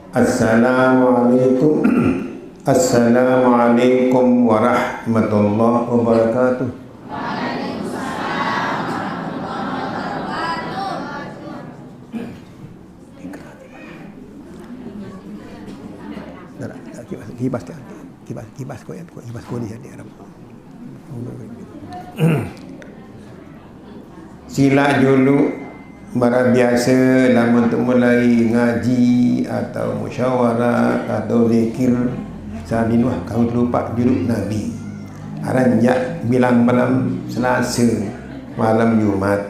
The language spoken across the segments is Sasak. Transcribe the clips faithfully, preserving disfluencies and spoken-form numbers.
Assalamualaikum. Assalamualaikum warahmatullahi wabarakatuh. Kibas, kibas, kibas, kibas, kibas, kibas, kibas, Sila julu, bara biasa lamun teu mulai ngaji atau musyawarah atau zikir, sabab wah kaum lupa julu Nabi. Aran jak bilang malam Selasa, malam Jumat.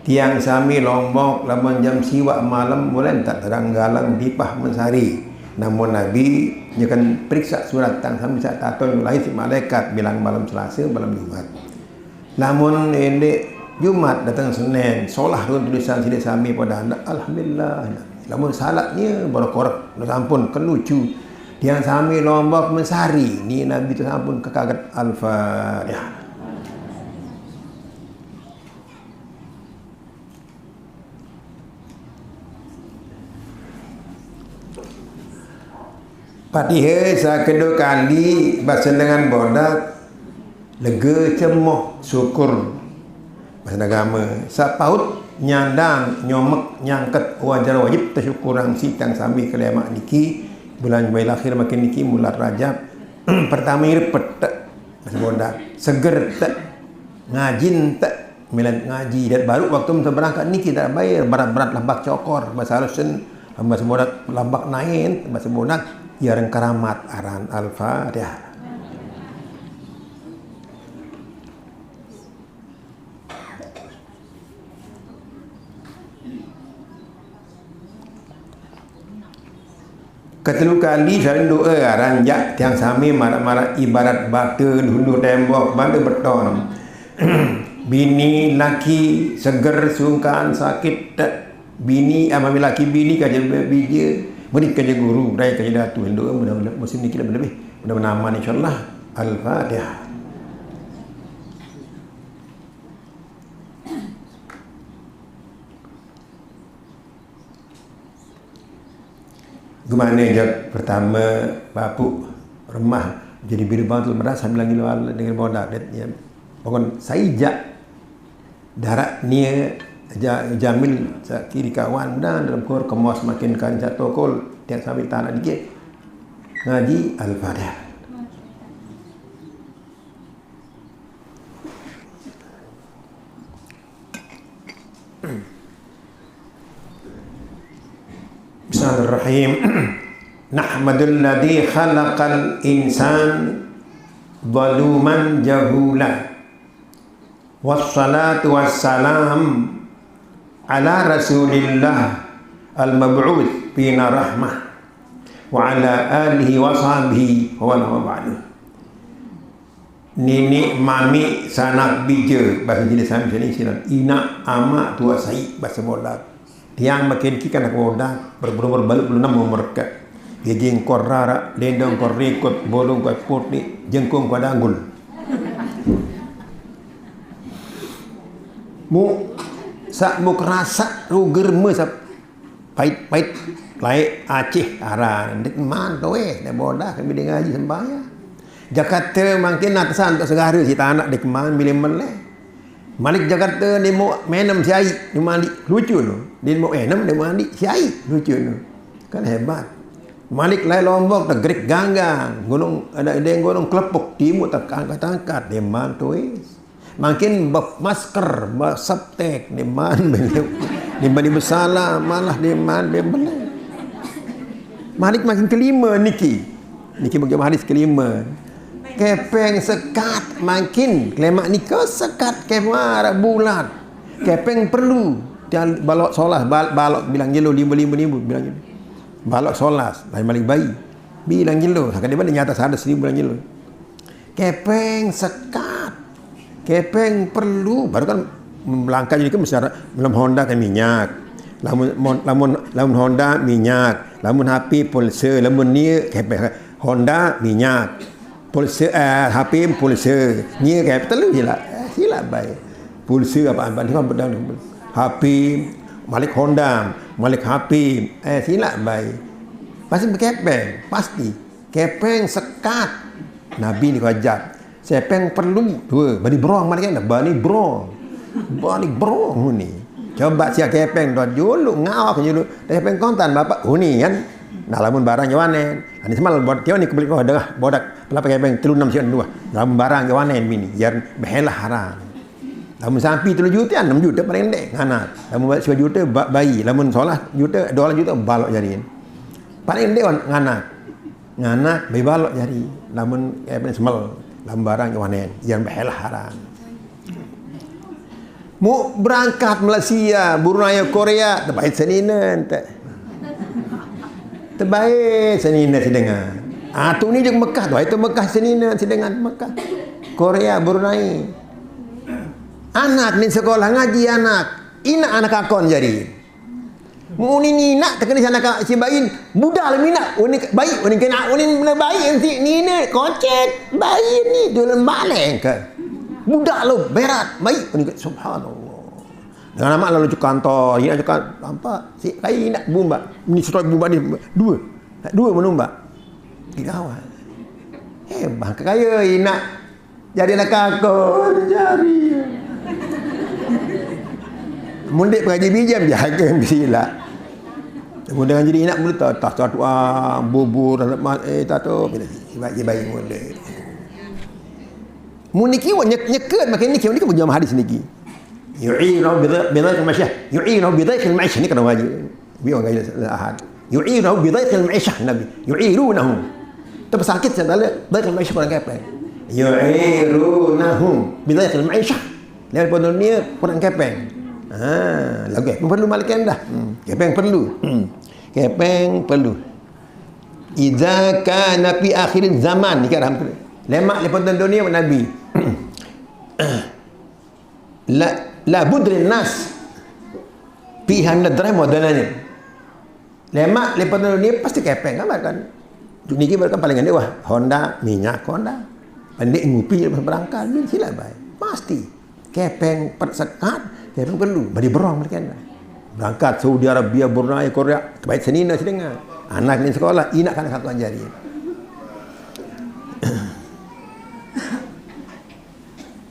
Tiang sami Lombok lamun jam siwak malam mulai tak terang galang dipah mensari. Namun Nabi nyekan periksa surat tang sami sak taton lahir si malaikat bilang malam Selasa, malam Jumat. Lamun indik Jumat datang Senin, solah run tulisan sida sami pada anak. Alhamdulillah. Lamun salatnya baru korek, sampun kelucu. Tiang sami Lombok mensari, ni Nabi tu sampun kekaget. Al-Fatihah. Patihe sakedo kali basenengan bodak, lega cemoh syukur. Bahasa agama, sapaut nyandang nyomek nyangket wajar wajib tersyukurang sitang sami kelemak niki bulan Jumadil akhir makin niki mulat Rajab. Pertama repet tak bahasa bodak, seger tak, ngajin tak, milan ngaji dan baru waktu berangkat niki tak bayar berat-berat lambak cokor bahasa halusin, bahasa bodak lambak nain bahasa bodak, ya keramat aran. Al-Fatihah. Ketelu kali selalu doa aran jak tiang sami marak-marak ibarat bata hunduh tembok batu beton. Bini laki seger sungkan sakit tak bini amami laki bini kerja bija beri kerja guru rai kerja datu doa mudah musim ni kita lebih mudah menaman insyaallah. Al-Fatihah. Gimana jak pertama bapuk rumah jadi biru bantul merasa bilang gila dengan bodak ya. Pokon saijak darat nia ja, jamil kiri kawan dan dalam kor kemos makin kanca tokol tiap sambil tanah dikit ngaji Al-Fatihah. Bismillahirrahmanirrahim. Nahmadul ladzi khalaqal insan zaluman jahula. Wassalatu wassalam ala Rasulillah al-mab'uts bina rahmah wa ala alihi wa sahbihi wa man wa ba'du. Nini mami sanak bija bahasa jenis sami sini sinan. Ina ama tua sai bahasa bodak. Tiang makin ki kanak bodak berumur balu belum nemu mereka. Gigi korara, dendong korikut, bolong kuat putih, jengkung kuat anggul. Mu sak mu kerasa ruger me sap pait-pait lai Aceh aran dek man tu eh ne bodah kami dia ngaji sembahyang. Jakarta makin atasan tak segara si tanah dek man milih meleh. Malik Jakarta dia mau menem si ai dia mandi lucu tu. Dia mau enem dia mandi si ai lucu tu. Kan hebat. Malik lai Lombok tak gerik ganggang gunung ada dia gunung kelepuk timu tak angkat-angkat dia man tu eh. Makin masker, septek, di mana beliau, di mana besala, malah di mana beliau. Malik makin kelima niki. Niki bagi hadis kelima. Kepeng sekat makin kelemak nika sekat kemar bulat. Kepeng perlu dan balok solah bal, balok bilang jelo lima lima lima bilang jelo. Balok solas lain malik bayi. Bilang jelo. Sakit di mana nyata sada seribu bilang jelo. Kepeng sekat. Kepeng perlu. Baru kan melangkah jadi kan mesti ada. Lamun Honda kan minyak. Lamun lamun lamun Honda minyak. Lamun H P pulsa. Lamun ni kepeng Honda minyak. Pulsa eh, H P pulsa. Ni kepeng telu je lah. Eh, silap baik. Pulsa apa apa ni kan pedang. H P Malik Honda, Malik H P, eh, silap bae. Pasti bekepeng, pasti. Kepeng sekat. Nabi ni kau ajap. Sepeng perlu, dua. Bani berong, malik kan? Bani berong. Bani berong ni. Coba siap kepeng, dah juluk, ngawak juluk. Dah kepeng kontan, bapak, huni kan? Nah, lamun barang jawanen. Ani semal buat kau ni kebeli kau dah bodak. Pelapa kepeng, telu enam sian dua. Lamun barang jawanen bini. Jar behelah haram. Lamun sampi telu juta, enam juta paling dek, nganak. Lamun balik dua juta, ba-, bayi. Lamun solah juta, dua juta, balok jari. Paling dek wan, nganak. Nganak, bayi balok jari. Lamun, eh, paling semel. Lamun barang, wanen. Jangan behelah haram. Mu berangkat Malaysia, Brunei, Korea, terbaik senina ente. Terbaik senina sedengan. Ah, tu ni je Mekah, tu itu Mekah senina sedengan Mekah. Korea, Brunei. Anak ni sekolah ngaji anak. Ina anak akon jari. Muni ni nak tekeni sana ka si bain. Budal mina uni baik uni kena uni mena baik enti ni ne kocet. Bain ni tu lembaleng ke. Budal lo berat baik uni ke, subhanallah. Dengan amat lalu ke kantor, ina ke nampak si kai nak bumba. Ni sudah bumba ni dua. Dua menumba. Tiga awal. Eh, bangka kaya ina jadi nak kakor jari. Mundik pengaji bijam jaga bisila. Mudah jadi nak mulut tas tas tu ah bubur lemak eh tak tu bila baik baik mulut. Muniki wa nyek nyeket makin niki muniki punya hadis niki. Yu'inu bi dhaiqil ma'isha. Yu'inu bi dhaiqil ma'isha ni kena wajib. Bi orang kaya ahad. Yu'inu bi dhaiqil ma'isha Nabi. Yu'irunahu. Tu pesakit saya balik dhaiqil ma'isha kurang kepeng. Yu'irunahum bi dhaiqil ma'isha. Lepas pun dunia kurang kepeng. Ha, lagu kepeng perlu malik dah. Hmm. Kepeng perlu. Hmm. Kepeng perlu. Idza kana fi akhir zaman ni kan lemak lepas dunia Nabi. La la budrin nas fiha min ad-dirham wa dananir. Lemak lepas dunia pasti kepeng kan kan. Dunia kita kan paling gede wah Honda minyak Honda. Pendek ngupi lepas berangkat ni sila baik. Pasti kepeng persekat kepeng perlu beri berong mereka. Berangkat Saudi Arabia, Brunei, Korea, terbaik senina sedengar. Anak ni sekolah, ina kan satu jari.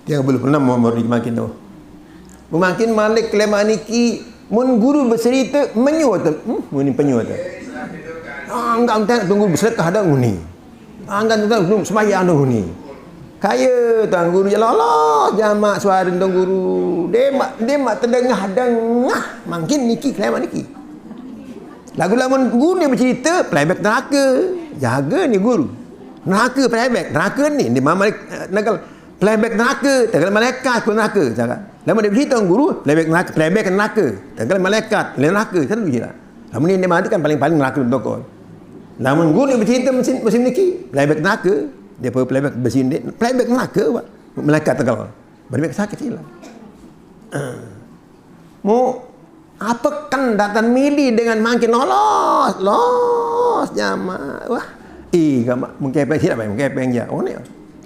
Tiga puluh enam umur ni makin tu. Makin malik kelemahan niki, mun guru bercerita, menyuat tu. Hmm, mun penyuat tu. Ah, enggak, enggak, tunggu bersedekah dah muni. Ah, enggak, enggak, tunggu sembahyang dah muni. Kaya tuan guru je lolos jamak suara tuan guru. Dia mak, dia mak terdengah-dengah. Makin niki, kelemahan niki. Lagu lamun guru ni bercerita, playback neraka. Jaga ni guru. Neraka playback, neraka ni. Dia mama, eh, nakal. Playback neraka, tengah malaikat pun neraka. Cakap. Lama dia bercerita guru, playback neraka, playback neraka. Tengah malaikat, lain neraka. Kan begitu lah. Lama ni dia mati kan paling-paling neraka betul. Lama guru dia bercerita mesin, mesin niki, playback neraka. Dia pun playback besi ni, playback neraka. Pak. Malaikat tengah. Playback sakit hilang. Ah. Mu apa kan datang mili dengan makin lolos, los jama. Wah. Ih, gamak mengkepeng silap baik mengkepeng je. Oh ni.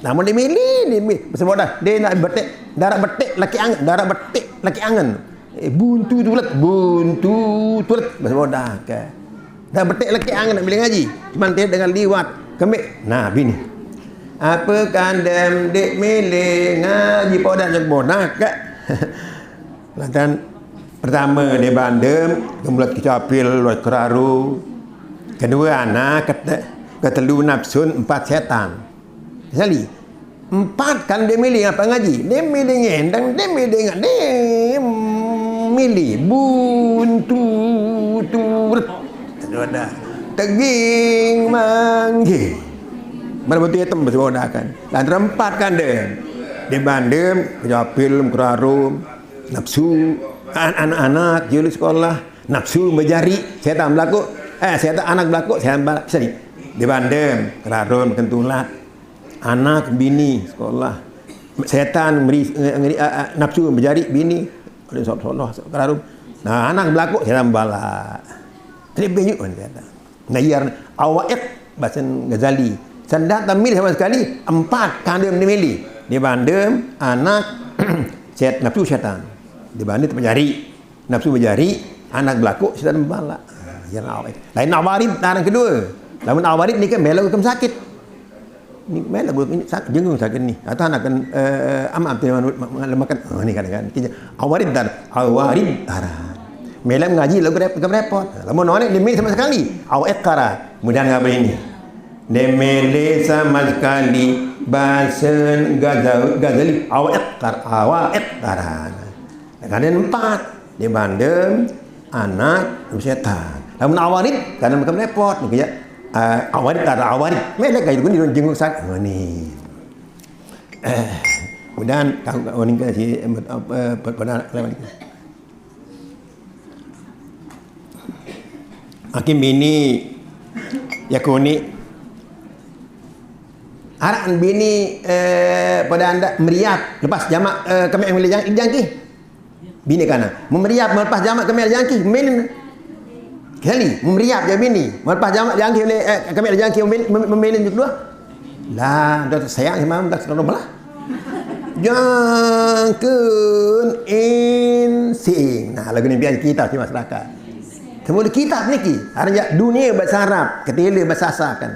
Namun dia mili, dia mili. Pasal bodoh. Dia nak betik, darah betik laki angan, darah betik laki angan. Eh, buntu tulet, buntu tulet. Pasal bodoh ke. Dah betik laki angan nak mili ngaji. Cuman dia dengan liwat. Kemik. Nah, bini. Apa kandem dek mili ngaji bodoh nak bodoh ke. Lantaran pertama dia bandem, kemudian kecapil, luar keraru. Kedua anak, kete, ketelu nafsun, empat setan. Sekali, empat kan dia milih apa ngaji? Dia milih ngendang, dia milih ingat, dia milih buntu turut. Ada teging manggil. Mana betul hitam bersekolah kan? Lantaran empat kan dia. Dia bandem, kecapil, keraru. Nafsu an-, anak-anak jeli sekolah, nafsu menjari, setan berlaku, eh, setan anak berlaku, setan bal-, bisa ni. Di bandem, kerarun, kentulat, anak, bini, sekolah, setan meri, ngeri, ah, ah, nafsu menjari, bini, kerarun. Nah, anak berlaku, setan bala. Terlebih juga setan. Ngayar awaiq bahasa Ghazali. Sanda tamil sama sekali empat kandung dimili. Di bandem, anak, set, nafsu setan. Di bandem tempat jari. Nafsu berjari, Anak belaku, setan bala. Ya, awak. Lain awarid, aran kedua. Lamun awarid ni kan mela hukum sakit. Ni mela hukum sakit, jenggung sakit ni. Atau anak kan, eh, amat tu yang makan. Oh, ni kan, kan. Awarid dan awarid aran. Mela ngaji lagu rep-, lagu repot. Lamun nolak demi sama sekali. Awak kara. Mudah ngabai ini. Demele sama sekali. Basen Gaza-, Ghazali. Awak kara. Awak kara. Kadang empat, dia bandem, anak, setan. Lamun awarid, kadang bukan repot, gitu ya. Eh, awarid, ada awarid. Melek kayak gini, jenguk sak, oh, ni. Eh, kemudian, kau, kau ni kan si, eh, eh, pada lewat ni. Aki bini, ya kuni. Aran bini, eh, pada anda meriap, lepas jamak, eh, kami yang boleh jang-, jangki. Bini kana. Memeriap, melepas jamak kami ada jangki, memilin. Kali, memeriap je bini. Melepas jamak jangki, boleh, eh, kami ada jangki, memilin, mem-, memilin je keluar. Lah, dah sayang sama, dah seronok belah. Jangkun insing. Nah, lagu ni biar kita si masyarakat. Semua kitab niki, artinya dunia bahasa Arab, ketela bahasa Sasak kan.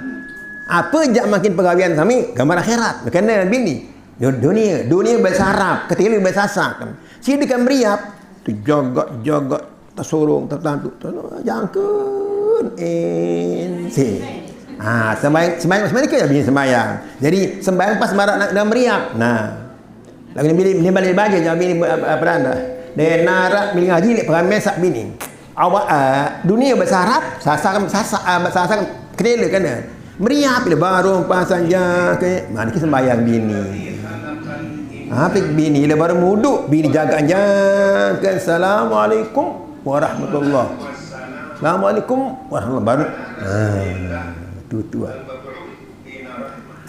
Apa jak makin pegawaian sami, gambar akhirat, kena bini. Du-, dunia, dunia bahasa Arab, ketela bahasa Sasak kan. Sida kan meriap, tu jogok-jogok, tersorong, tertantu, ter-, jangkun, insi. Ah, sembahyang, sembahyang, sembahyang ke bini sembahyang. Jadi, sembahyang pas marak nak, nak meriap. Nah, lagu ni bini, ni balik bagi jawab bini, apa, apa dah. Dia narak bini ngaji, dia peramai sak bini. Awak, ah, dunia bahasa Arab, Sasak, Sasak, ah, bahasa Sasak, kena kena. Meriah bila baru pasang jangka, mana kita sembahyang bini. Apa bini, bila baru muduk, bini jaga jangka. Assalamualaikum warahmatullah. Assalamualaikum warahmatullah. Baru, ah, tu, tu, ah.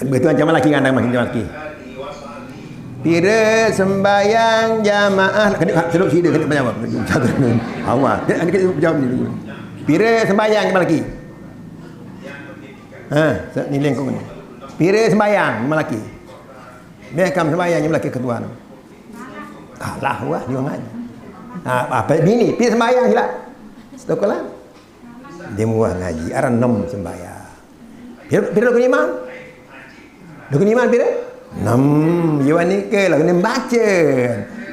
Betul macam lelaki kan, macam lelaki. Pira sembahyang jamaah, kena sedup sida, kena jawab. Awal. Kena, kena jawab ni dulu. Pira sembahyang jamaah lelaki? Ha, se-, ni lengkung ni. Pira sembahyang jamaah lelaki? Bekam sembahyang jamaah lelaki ketuan. Alah, wah, dia ngaji. Ha, apa bini? Pira sembahyang sila? Setokolan? Dia muah ngaji, aran enam sembahyang. Pira, pira rukun iman? Rukun iman pira? Enam. Iwan ni ke lagu ni baca.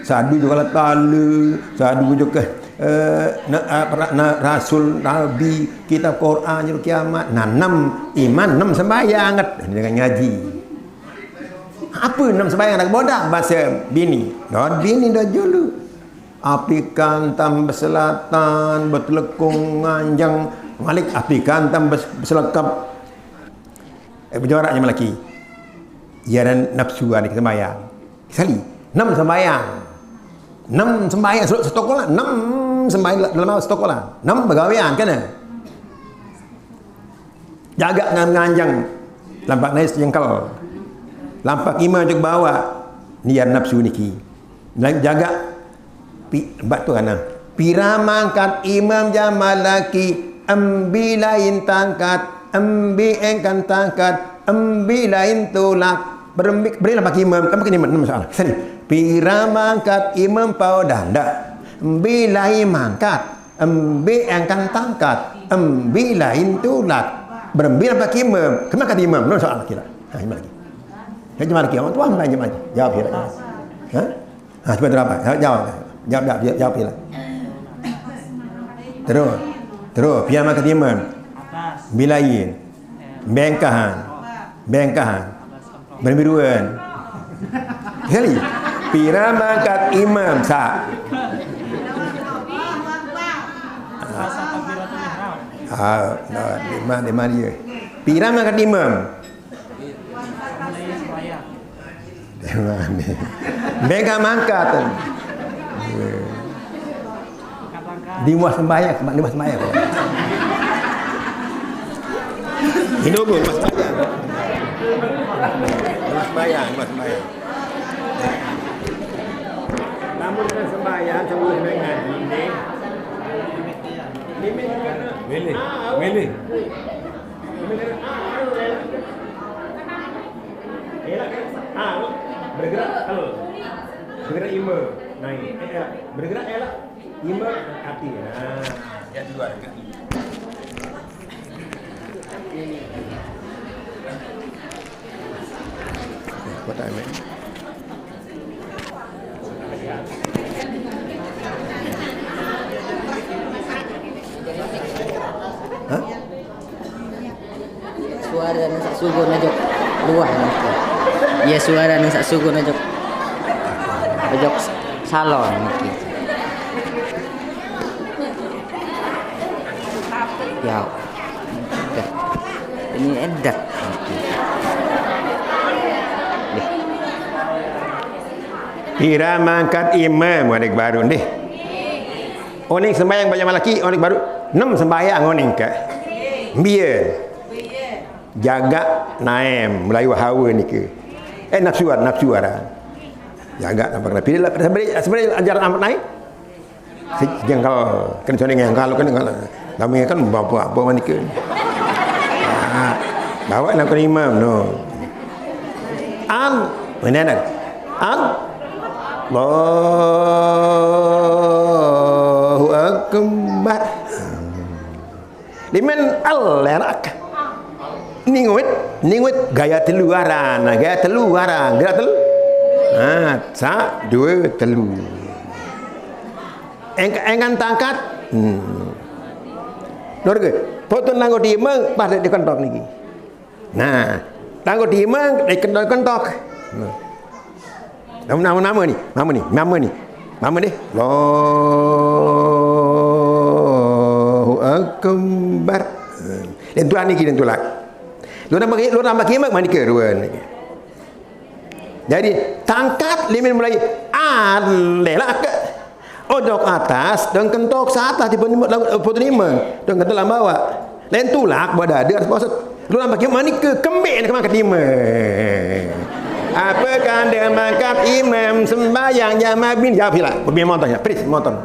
Sadu juga Allah Ta'ala, sadu juga, eh, na-, apa, ra-, na-, Rasul, Nabi, kitab Quran, juru kiamat. Nah, enam iman, enam sembahyang. Ini dengan ngaji. Apa enam sembahyang nak bodoh bahasa bini? Dah bini dah julu. Apikan tam berselatan, bertelekung nganjang, malik apikan tam bes-, berselekap. Eh, berjorak je melaki. Ya dan nafsu ada sembahyang. Sekali, enam sembahyang. Enam sembahyang, setokolan. Enam sembahyang dalam setokolan. Enam begawean, kan? Jaga ngan nganjang. Lampak nais jengkal. Lampak imam jek bawa. Niat nafsu niki. Jaga pi-, bak tu kana. Pira mangkat imam jamaah laki, embi lain tangkat, embi engkan tangkat, embi lain tulak. Berembi, berilah bagi imam, kamu kena imam, masalah. Sini. Pira mangkat imam pau danda. Embi lain mangkat. Embi engkan tangkat, embi lain tulak. Berembi apa kima? Kena kat imam, no soal kira. Ha, imam lagi. Ya, jemaah lagi. Orang tua main jemaah. Jawab kira. Ha? Ha, cuba terapa? Ha, jawab. Jawab, jawab, jawab, jawab kira. Terus. Terus, pia makan imam. Bilain. Bengkahan. Bengkahan. Berbiruan. Kali. Pira mangkat imam sa. Ah, nah, lima, lima dia. Pira mangkat imam? Lima ni. Bengkah mangkat. Di muas sembahyang, di muas sembahyang. Ini dulu, muas sembahyang. Muas sembahyang, muas sembahyang. Namun dengan sembahyang, sebelum dengan ini. Milih, milih. Elak kan? Ah, bergerak, kalau bergerak imam, naik. Eh, elak. Bergerak, elak. Lima hati. Nah, ya, dua. Kota Emek. Hah? Suara nang sak sugun aja luah niki. Ya, suara nang sak sugun aja. Ojok salon niki. Ya. Dah. Ini edat niki. Deh. Pira mangkat imam, adik baru deh. Oning sembahyang banyak malaki, oning baru enam sembahyang oning ke. Biar. Jaga naem, Melayu hawa niki. Eh, nafsu ar-, nafsu ara. Jaga nampak nabi. Bila sebenarnya, sebenarnya ajaran Ahmad naik. Sejengkal, kena cari ngengkal, kena ngengkal. Lama kan bawa apa niki. Ah, bawa nak kena imam no. Al, mana nak? Al, Allahu Akbar. Liman al-lerak. Ninguit, ninguit gaya telu aran, gaya telu aran, gaya telu. Ha, sa, dua, telu. Eng-, engan tangkat. Hmm. Lurga, potong langgo di imang, pas di kentok niki. Nah, langgo di imang, di kentok-kentok. Nah. Nama, nama, nama ni, nama ni, nama ni. Nama ni. Allahu Akbar. Dan tulah niki, dan tulah. Lu nampak, lu nampak kimak mandi ke dua ni. Jadi, tangkat limin mulai alelak. Ojok atas, dan kentok sa atas di potong imang. Dan kentok lambawak. Lain tulak, badada, harus maksud. Lu nampak kimak mandi ke kembek nak makan imang. Apa kanda mangkat imam sembahyang jamaah bin? Jawab sila. Lebih motor ya, pris motor.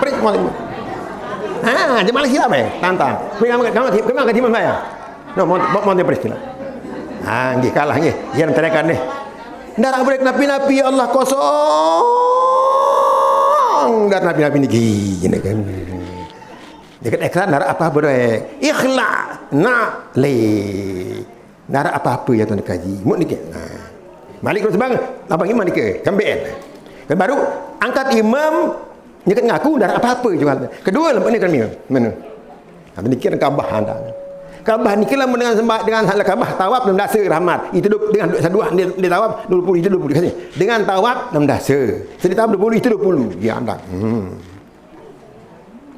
Pris motor. Ha, jemaah siapa ya? Tantang. Kami, kami, kami, kami, kami, kami, No, mon, mon, mon, pris sila. Ha, nggih kalah nggih. Yang terekan nih. Ndak boleh napi-napi ya Allah kosong. Ndak napi-napi niki. Gini kan. Dekat ekran ndak apa-apa doh. Ikhlas. Nak le. Nara apa-apa ya tuan kaji. Mut dikit. Nah. Malik terus bang, abang imam dikit. Kembali. Kan baru angkat imam, nyekat ngaku nara apa-apa juga. Kedua lembut ni kami. Mana? Nanti dikira kabah anda. Kabah ni kira dengan sembah, dengan salah kabah tawaf enam dasa rahmat. Itu dua, dengan dua, dua, dia, dia tawaf dua puluh, itu dua puluh kasih. Dengan tawaf enam dasa. Sedih tawaf dua puluh, itu dua puluh. Ya anda. Hmm.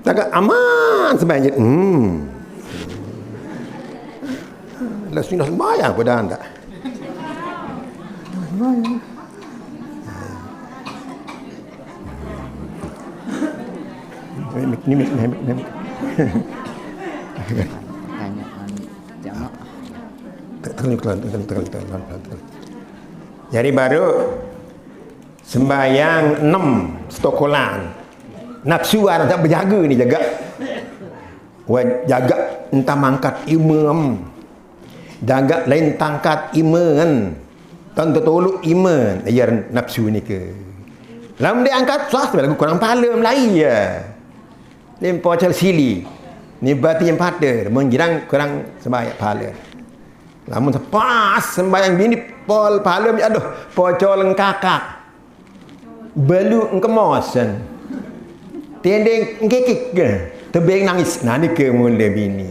Takkan aman sembahyang. Hmm. Lah sudah sembahyang pada anda. Sembahyang. Ni mik, ni mik, ni mik. Tanyaan jamaah. Tekan, tekan, tekan, tekan, tekan, tekan. Jadi baru sembahyang enam stokolan. Nafsu orang tak berjaga ni jaga. Wah, jaga entah mangkat imam. Jaga lain tangkat iman. Tan tertolok iman. Ya nafsu ni ke. Lam dia angkat, sah lagu kurang pahala melai ya. Ni pocel sili. Ni bati yang pater. Menjirang kurang sembahyang pahala. Lamun sepas sembahyang bini pol pahala, aduh, pocol engkakak. Balu engkemosen. Tendeng engkekik. Tebeng nangis. Nah, ni ke mula bini.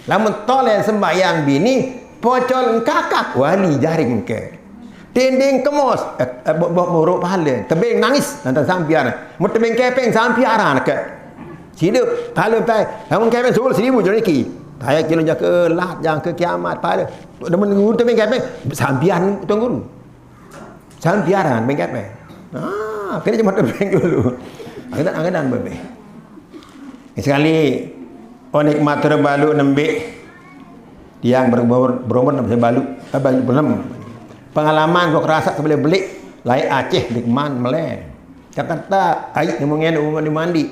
Lamun toleh sembahyang bini, pocol engkakak. Wali jaring ke. Tendeng kemos. Eh, eh, bo-, bo-, borok pahala. Tebeng nangis. Nanti sampiar. Mau tebeng kepeng sampiaran ke. Sidu, pahala empai. Lamun kepeng sepuluh seribu joliki. Payah kilo jaka lat, jangka kiamat. Pahala. Demen guru tebeng kepeng. Sampiar Tuan Guru. Sampiaran bengket meh. Ah, kena cuma tebeng dulu. Angkatan, angkatan bebe. Sekali, onik matur balu nembik. Tiang berumur, berumur enam belas balu, eh, balu enam. Pengalaman gua kerasa sebelah belik, lai Aceh di Keman melen. Jakarta, ai nemungan umur di mandi.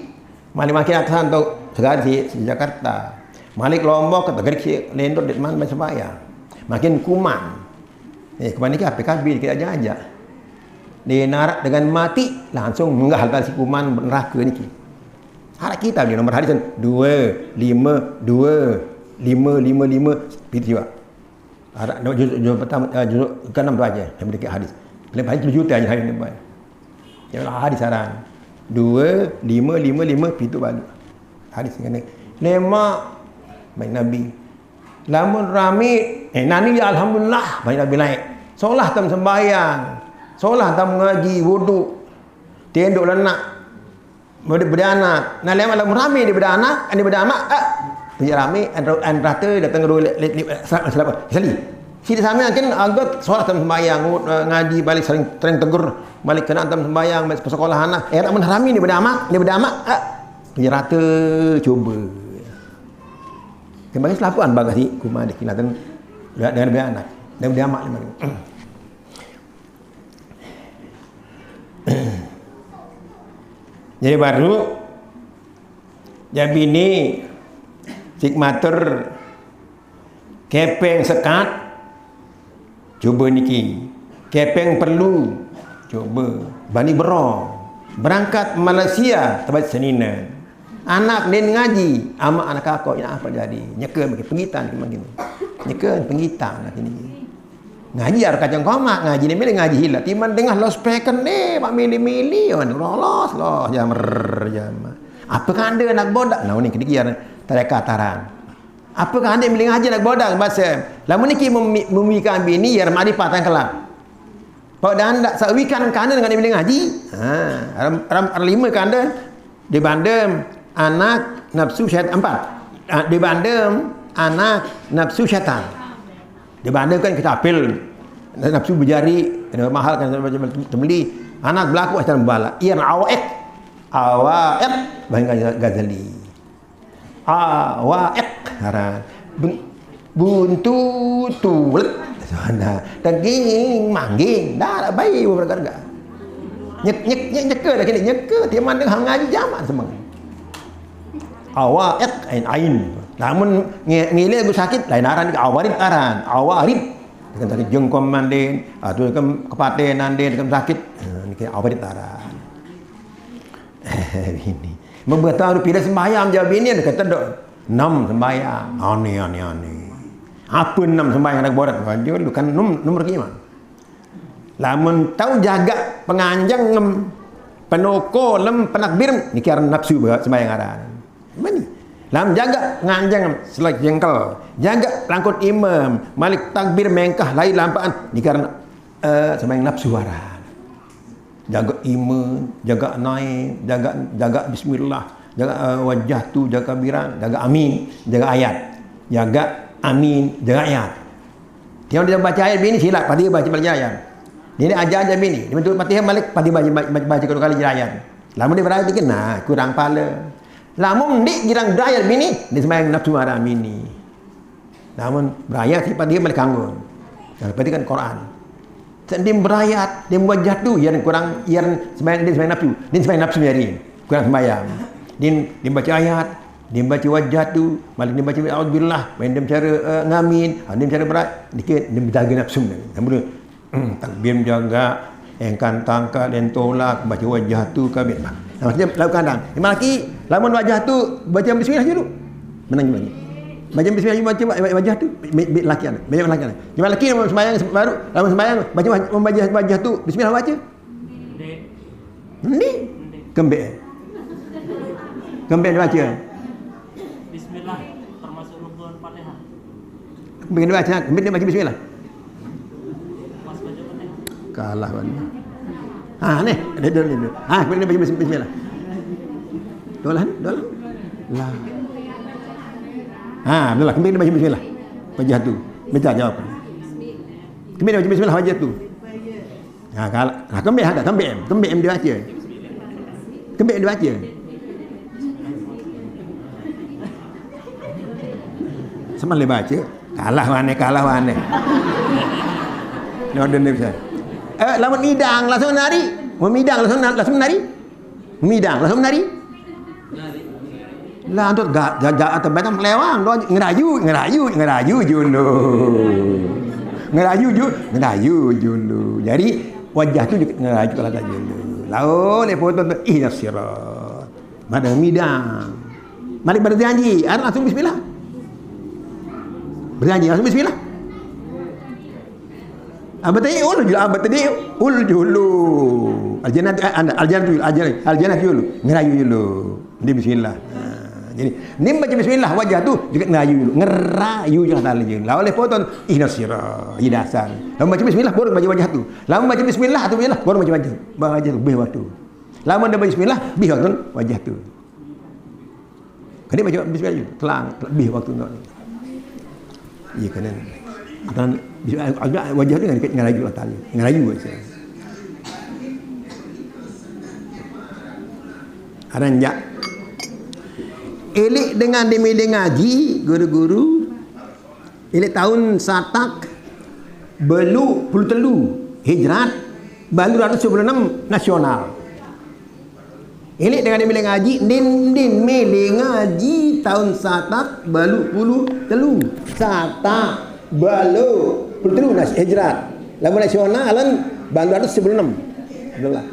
Mandi makin atasan tu, segala si, si Jakarta. Malik Lombok, kata gerik si lendur di Keman main sembahyang. Makin kuman. Eh, kemana ke P K B kita aja aja. Dia narak dengan mati, langsung menggah dalam si kuman neraka niki. Harap kita ni nomor hadis kan dua, lima, dua, lima, lima, lima, itu juga. Harap juz, juz pertama, eh, juz keenam tu aja yang sedikit hadis. Lebih hadis tujuh juta aja hadis ni. Yang hadis saran. Dua, lima, lima, lima, pitu balu. Hadis ni kena. Lemak, baik Nabi. Lamun rami, eh, nani ya alhamdulillah, baik Nabi naik. Solah tam sembahyang. Solah tam ngaji, wuduk. Tenduk lenak. Beda, beda anak. Nah, lemak lamun rami dia beda anak, dia beda amak, ah. Dia rami, an, an rata datang dulu, le, le, le, selap, selap, sekali. Sini sama kan, agat solah tam sembahyang, eh, ngaji, balik sering, sering tegur, balik kena tam sembahyang, balik sekolah anak. Eh, lamun rami dia beda amak, dia beda amak, ah. Dia rata, cuba. Kembali selapuan bagasi, kuma dia kinatan, dia, dia beda anak, dia beda amak, dia beda amak. Jadi baru, jadi bini, sik matur, kepeng sekat, cuba niki. Kepeng perlu, cuba. Bani berong. Berangkat Malaysia, tempat senina. Anak din ngaji, amak anak kakak, ina apa jadi? Nyeka bagi pengitan kemangkin. Nyeka pengitan lah kini. Ngaji arah kacang komak, ngaji ni milih ngaji hilat. Timan dengah lo speaker ni, mak milih-milih, oh, lolos, lolos, jamar, jamar. Apa kanda anak bodak? Nah, ni kena kira, tak ada kataran. Apa kanda milih ngaji anak bodak, bahasa? Lama ni ki memi-, memikan bini, ya, mari patang kelak. Pak dan tak sawikan kanda dengan milih ngaji. Ha, ram, ram, ram lima kanda, dibandem anak nafsu syaitan empat. Ah, dibandem anak nafsu syaitan. Dibandem kan kita apil nafsu berjari, kena mahal kan macam terbeli. Anak berlaku asal bala. Ia awaik. Awaik, bahasa Ghazali. Awaik. Haran. Bun-, buntu tulet. Sana. Daging mangging. Dah, dah baik berharga. Nyek, nyek, nyek, nyeka dah kini. Nyeka, tiap mana hang ngaji jamak semua. Awaik, ain, ain. Namun nge-, ngilir aku sakit, lain aran ke awarid aran. Awarid. Dengan sakit jengkom mandin, atau dengan kepaten nandin, dengan sakit. Ha, ni ke awarid aran. Ini. Membuat tahu pilih sembahyang jawab ini, dia kata dok. Enam sembahyang. Aneh, aneh, aneh. Apa enam sembahyang nak borat? Wajar lu kan enam, enam rukun iman. Lamun tau jaga penganjang ngem, penoko lem, penakbir, niki aran nafsu ba-, sembahyang aran. Mani? Lamun jaga penganjang ngem, selek jengkel, jaga langkut imam, malik takbir mengkah lai lampaan, niki aran, eh, sembahyang nafsu aran. Jaga iman, jaga naik, jaga, jaga bismillah, jaga, eh, wajah tu, jaga birang, jaga amin, jaga ayat. Jaga amin, jaga ayat. Tiap dia baca ayat bini silap, pada dia baca, baca ayat. Dia ni ajar aja bini. Dia bentuk Fatihah malik, pada baca, baca, baca, baca kedua kali je ayat. Lamun dia berarti kena, kurang pala. Lamun ndik girang berayat bini, dia sembahyang nafsu marah bini. Lamun berayat si pada dia malik kanggun. Nah, berarti kan Quran. Sendin berayat, dia wajah tu, yang kurang, yang sembahyang, dia sembahyang nafsu. Dia sembahyang nafsu hari. Kurang sembahyang. Dia, dia baca ayat, dia baca wajah tu, malik dia baca auzubillah, main dia cara, eh, ngamin, ha, dia cara berat, dikit, dia menjaga nafsu. Namun, hmm, takbir menjaga, engkan tangka, dan tolak, baca wajah tu, kabin. Nah, maksudnya, lalu kandang. Imam laki, lamun wajah tu, baca bismillah dulu. Menang gimana? Baca bismillah, baca wa-, wajah tu, bi-, bi-, laki anak. Baca laki anak. Cuma laki lamun sembahyang baru, lamun sembahyang, baca waj-, membaca wajah tu, bismillah baca. Ni? Kembek. Kembek dia baca. Bismillah, termasuk rukun Fatihah. Kembek dia baca, kembek dia baca bismillah. Pas baca Fatihah. Kalah kan. Ha, ni, dia dulu, dia dulu. Ha, kembek dia baca bis-, bismillah. Dolah, dolah. Lah. Ha, dolah, kembek dia baca bismillah. Wajah tu. Minta jawab. Kembek dia baca bismillah wajah tu. Ha, kal-, ha, kembek ada, kembek em, kembek em dia baca. Kembek em dia baca. Sama dia baca. Kalah mana, kalah mana. Ni order ni bisa. Eh, lamun midang langsung nari. Mun midang langsung na-, langsung nari. Midang langsung nari. Lah, untuk ga-, ga-, ga-, atau batang pelewang, doa ngerayu, ngerayu, ngerayu julu. Ngerayu ju-, ngerayu julu. Jadi, Wajah tu juga ngerajuk lah tadi dulu. Lalu lepas tu, ihdinas sirat. Pada midang. Mari pada janji. Arah langsung bismillah. Berjanji langsung bismillah. Abah tadi ul julu, abah tadi ul julu. Aljanah, eh, anda, aljanah julu, aljanah, aljanah julu. Ngerayu julu. Dia bismillah. Ha, jadi, ni baca bismillah wajah tu, juga ngerayu julu. Ngerayu je lah tali julu. Lawan lepas tu, ihdinas sirat, ihdinas. Lawan baca bismillah, baru baca wajah tu. Lawan baca bismillah tu je lah, baru baca wajah. Baca wajah tu, bih waktu. Lawan dah baca bismillah, bih waktu wajah tu. Kena baca bismillah je. Telang, lebih waktu nak. Iya, kena. Akan wajah tu dengan, dengan rayu Allah Ta'ala. Dengan rayu saja. Aranjak. Elek dengan demi ngaji, guru-guru. Elek tahun satak, belu puluh telu Hijrat, balu ratus sepuluh enam nasional. Elek dengan demi ngaji, din, din milih ngaji tahun satak, balu puluh telu. Satak, balu puluh telu nas-, Hijrat. Lamun nasional, alan balu ratus sepuluh enam. Itulah.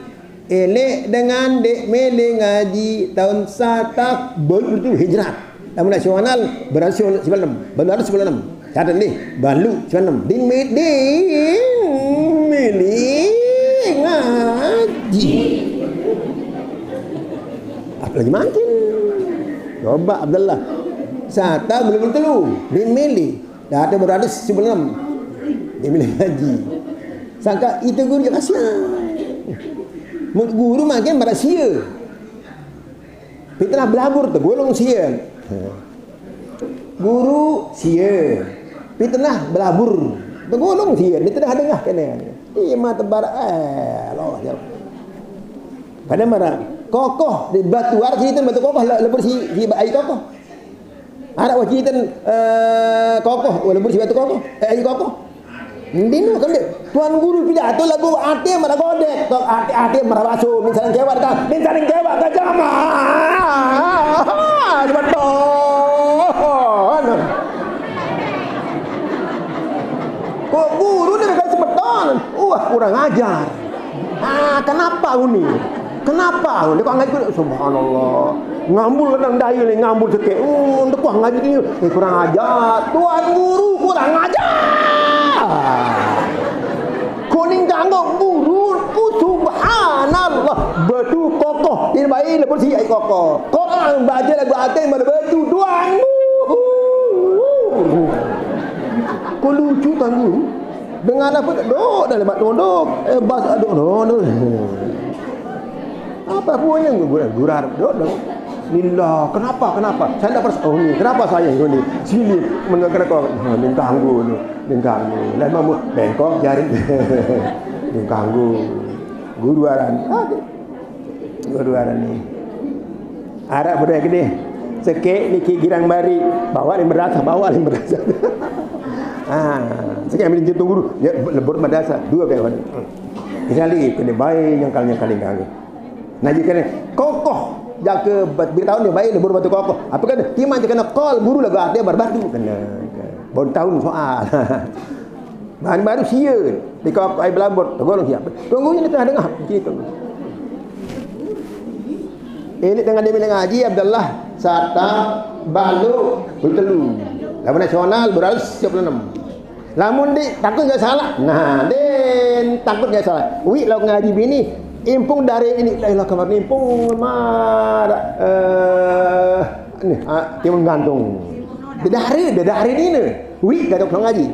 Elek dengan dek mele ngaji tahun satak balu tu Hijrat. Lamun nasional, berarti sembilan enam. Balu harus sembilan enam. Catat ni, balu sembilan enam. Din me-, din mele ngaji. Apa lagi makin? Coba Abdullah. Satak balu telu. Din mele. Dah ada berada sembilan enam. Dia mele ngaji. Sangka itu guru je kasihan. Mun guru makin pada sia. Fitnah belabur tu, gulung sia. Guru sia. Fitnah belabur. Tu gulung sia. Dia tengah dengah kena. Iya, mata barak. Eh, Allah, ya. Pada marah. Kokoh di batu. Ada cerita batu kokoh, le-, lebur si, si air kokoh. Arak wajitan, eh, kokoh, walaupun si batu kokoh, eh, air kokoh. Ndin kami, Tuan Guru pidato lagu ate mara godek, ate, ate mara baso, min saling kewat ka, min saling kewat ka jama. Sebetul. Kok guru ni bukan sebetul? Wah, kurang ajar. Ah, kenapa uni? Kenapa uni? Kok ngaji? Subhanallah. Ngambul kadang dai ni, ngambul sikit. Oh, ndekuh ngaji ni. Eh, kurang ajar. Tuan guru kurang ajar. Kuning ganggu guru ku, subhanallah. Betul kokoh. Ini baik, lepas si ai kokoh. Quran baca lagu atai, mana betul. Tuan guru. Kau lucu, Tuan Guru. Dengan apa tak dok dah lebat tunduk. Eh, bas aduk no, no. Apa punya gurar, gurar dok dok. Lillah, kenapa, kenapa? Saya tak percaya. Oh, ni, kenapa saya ini? Sini, mendengar kau. Ha, ni ganggu ni. Ni ganggu. Lah, mamu bengkok jari. Ni ganggu. Guru aran. Okey. Dua-dua ni. Arak budaya gede. Sekek niki girang bari. Bawa ni merasa, bawa ni merasa. Ah, sekek ambil jentung guru. Ya, lebur madrasah. Dua kayak mana? Sekali kena baik yang kali yang kali kali. Nah, jika ni kokoh jaga bat-, beritahu ni baik lebur batu kokoh. Apa kena? Timan je kena kol guru lagu ate barbatu kena. Baru tahun soal. Bahan baru sia. Di kau ai belabur, tolong siap. Tunggu ini tengah-tengah. Gitu. Ini tengah dia bilang ngaji Abdullah Sata Balu Bertelu. Lamun nasional beratus tiga puluh enam. Lamun di takut nggak salah. Nah, den takut nggak salah. Wi lo ngaji bini impung dari ini. Lah, lah, kamar ni impung mar, eh, ni, ah, timun gantung. Dedari, dedari ni ni. Wi, kata orang ngaji.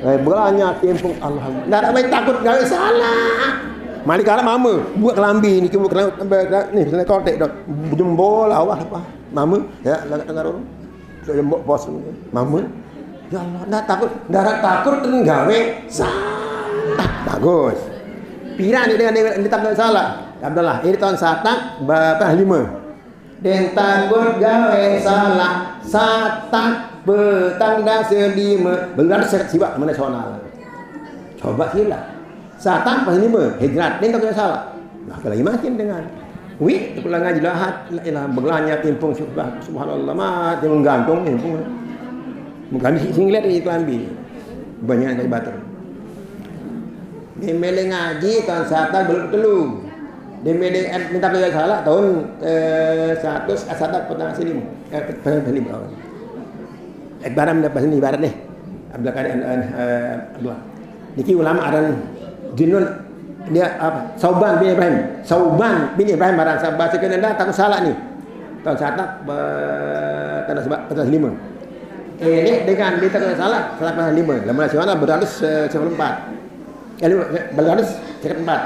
Eh, belanya timpung, Alhamdulillah. Ndak ada main takut gawe salah. Malik arah mama, buat kelambi ni, buat kelambi, ni, misalnya kotek dok. Jembol awah apa? Mama, ya, nak dengar orang. Saya mbok bos ni. Mama, ya Allah, ndak takut, ndak ada takut dan gawe salah. Bagus. Pira ni dengan, dengan, dengan takut salah? Abdullah, ini tahun satak, berapa? Lima. Den takut gawe salah, satak petang dasa lima, benar se-, siwak mana soal. Coba sila. Satak pas lima, Hijrat, den takut salah. Nah, lagi makin dengan. Wi, pulang ngaji lahat, la ilah begelanya timpung subah, subhanallah, mati menggantung timpung. Bukan si singlet ini kelambi. Banyak yang batal. Dia milih ngaji tahun satak belum telu. Dia milih, eh, minta kerja salah tahun, eh, seratus, eh, satak petang silim. Eh, petang silim. Eh, barang dapat sini ibarat nih. Abdul Karim, eh, eh, Abdullah. Niki ulama aran Junun, dia apa? Sauban bin Ibrahim. Sauban bin Ibrahim aran, bahasa kena dah takut salah nih. Tahun satak, eh, tahun sebab, tahun lima. Ini dengan dia takut salah, salah tahun lima. Lama nasional beratus, eh, sembilan puluh empat. Eh, lima, eh, beratus, sekitar empat.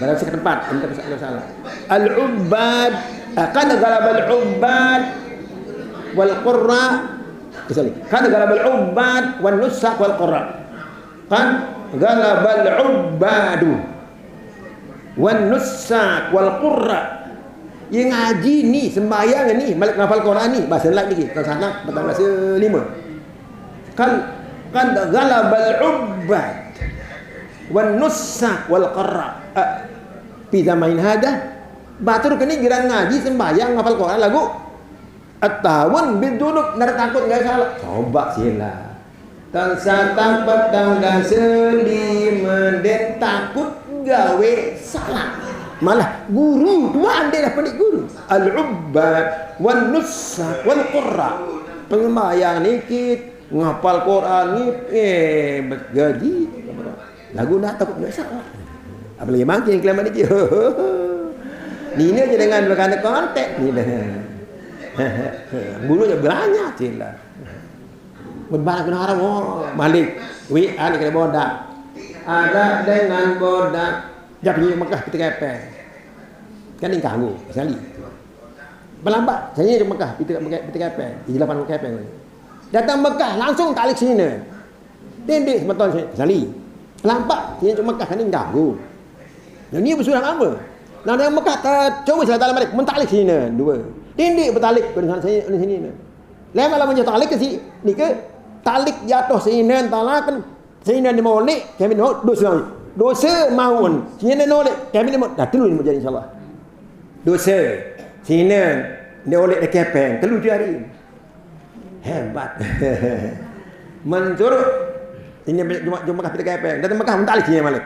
Beratus sekitar empat. Ini takut salah. Al-ubbad, eh, qad ghalabal ubbad wal qurra. Eh, sorry. Qad ghalabal ubbad wan nusaq wal qurra. Qad ghalabal ubbadu wan nusaq wal qurra. Yang ngaji ni, sembahyang ni, malik ngafal Quran ni, bahasa lain lagi. Kalau sana, petang bahasa lima. Kan, qad ghalabal ubbad wan nusaq wal qurra. Eh, fi zaman hada, batur kini girang ngaji, sembahyang, ngafal Quran, lagu At-tahawun bidunub, ndak takut nggak salah. Coba sila. Tang satang petang dan selima, ndak takut gawe salah. Malah guru tuan dia dah pendik guru. Al-ubbad wan nusaq wal qurra. Pengembayang nikit, ngapal Quran nikit, eh, gaji. Lagu ndak takut nggak salah. Apalagi makin kelama dikit. Nina je dengan berkata kontek ni dah. Bulu je belanya sila. Berbarang kena haram, oh, malik. Wi, anak kena bodak. Ada dengan bodak. Dia pergi Mekah kita kepeng. Kan ni kanggu, sekali. Berlambat, saya ni Mekah, kita, kita kepeng. Di lapan kepeng. Datang Mekah, langsung talik sini. Tindik semeton sini, sekali. Berlambat, sini cuma Mekah, kan ni kanggu. Yang ni bersurah lama. Nah, yang Mekah, tak, coba saya dalam balik, mentalik sini, dua. Tindik bertalik, ke sana, sini, sini. Lama-lama je talik ke si, ni ke, talik jatuh sini, talakan, sini ni molek, kami no, dosa. Dosa maun, sini ni nolek, kami ni mau, dah telu ni mau jadi insyaAllah. Dosa, sini, ni oleh dia kepeng, telu je hari. Hebat. Mensuruh, ini cuma, cuma Mekah kita kepeng, datang Mekah, mentalik sini malik.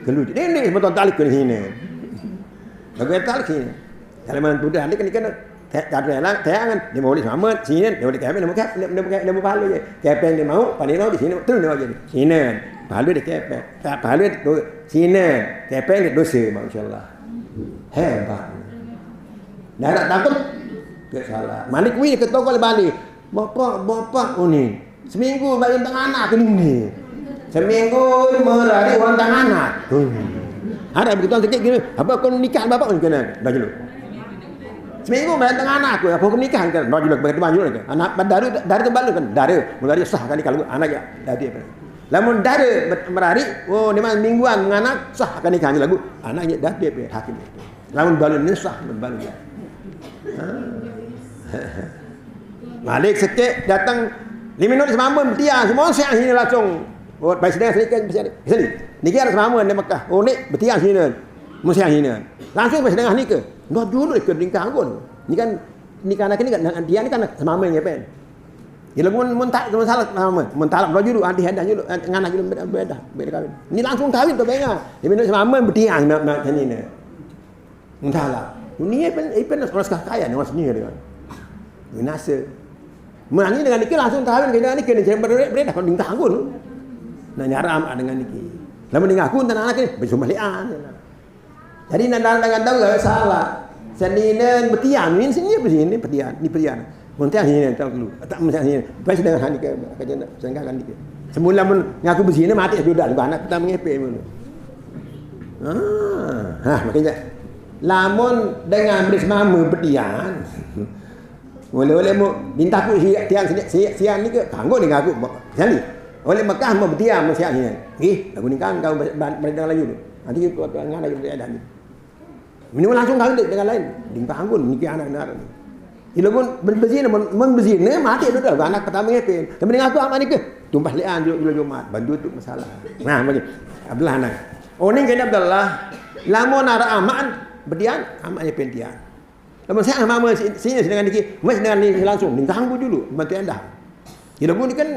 Telu je, ini, ini, semeton talik ke sini. Lagu yang talik sini. Kalau mana tu dah, ni kan, ni kan, Te-, tak ada yang lang-, tayangan. Dia mau balik selamat, sini, dia balik kami, dia mau kami, dia mau kami, dia mau pahala je. Kepeng dia mau, pahala mau di sini, terus dia mau jadi. Sini, pahala dia kepeng. Tak pahala dia do-, sini, kepeng dia dosa, masya Allah. Hebat. Dah tak takut? Tak salah. Malik wih ke toko balik. Bapak, bapak, oh ni. Seminggu balik tengah anak ke ni. Seminggu lima hari orang tengah anak. Hmm. Ada begitu sikit gini, apa kau nikah bapak ni kena? Dah dulu. Seminggu balik tengah anak aku, apa kau nikah kan? Dah dulu, begitu banyak kan. Anak dari, dari tu baru kan. Dari, mulai sah kali kalau anak ya. Dari apa? Lamun dari ber-, merari, oh, ni mah mingguan menganak, sah kali nikah lagu. Anak ya dah dia hakim. Lamun balu ni sah, lamun balu ya. Ha. Malik sikit datang lima minit semamban, dia semua siang sini langsung. Oh, baik sedang sedikit, sedikit. Sini. Niki ada semamban di Mekah. Oh, ni bertiang sini. Mesti sini. Langsung pas dengan ni ke? Ndak dulu ke tingkah pun. Ni kan, ni kan anak ni kan, dia ni kan semamban ya, pen. Dia lagu mun, mun tak, mun salah semamban. Mun talak ndak dulu, ada ada dulu, ngana dulu beda, beda, beda kawin. Ni langsung kawin tu benga. Dia minum semamban bertiang nak, nak sini ni. Entahlah. Dunia pen, pen orang sekah kaya ni, orang seni dia. Binasa. Menani dengan niki langsung tahu kita niki ni, jangan berdekat, berdekat, kau tingkah anggun. Nah, nyaram dengan niki. Lama dengan aku, entah anak ni, berjumpa lian. Jadi, nak dalam dengan tahu, tak salah. Seni ni, betian, ni seni apa seni? Betian, ni betian. Mentang sini, tak dulu. Tak mentang sini. Pas dengan hal ni ke, kerja nak, sehingga kan niki. Semula pun ngaku bersini, mati sudah. Anak kita mengepek pun. Ah, ha, makanya. Lamun dengan beri semama betian. Oleh-oleh mu minta ku si tiang si, si, siang ni ke? Kanggo ni ngaku. Jadi, oleh Mekah mau betian mau siang ni. Nggih, lagu ni kan kau berita lagi tu. Nanti tu tuan ngana lagi berita dah ni. Minum langsung kawin dengan lain. Di kanggo ni ke anak benar. Ila pun berzina, men-, men berzina, mati tu dah. Anak pertama ngepin. Tapi dengan aku amat ni ke? Tumpah lian, julu, julu Jumat. Bantu tu masalah. Nah, macam. Abdullah anak. Oh, ni kena Abdullah. Lamun arah aman, betian, aman ni pentian. Lamun saya mama si-, sini dengan dikit, mas dengan ni langsung, ni ganggu dulu, bantu anda. Ila pun ni kan,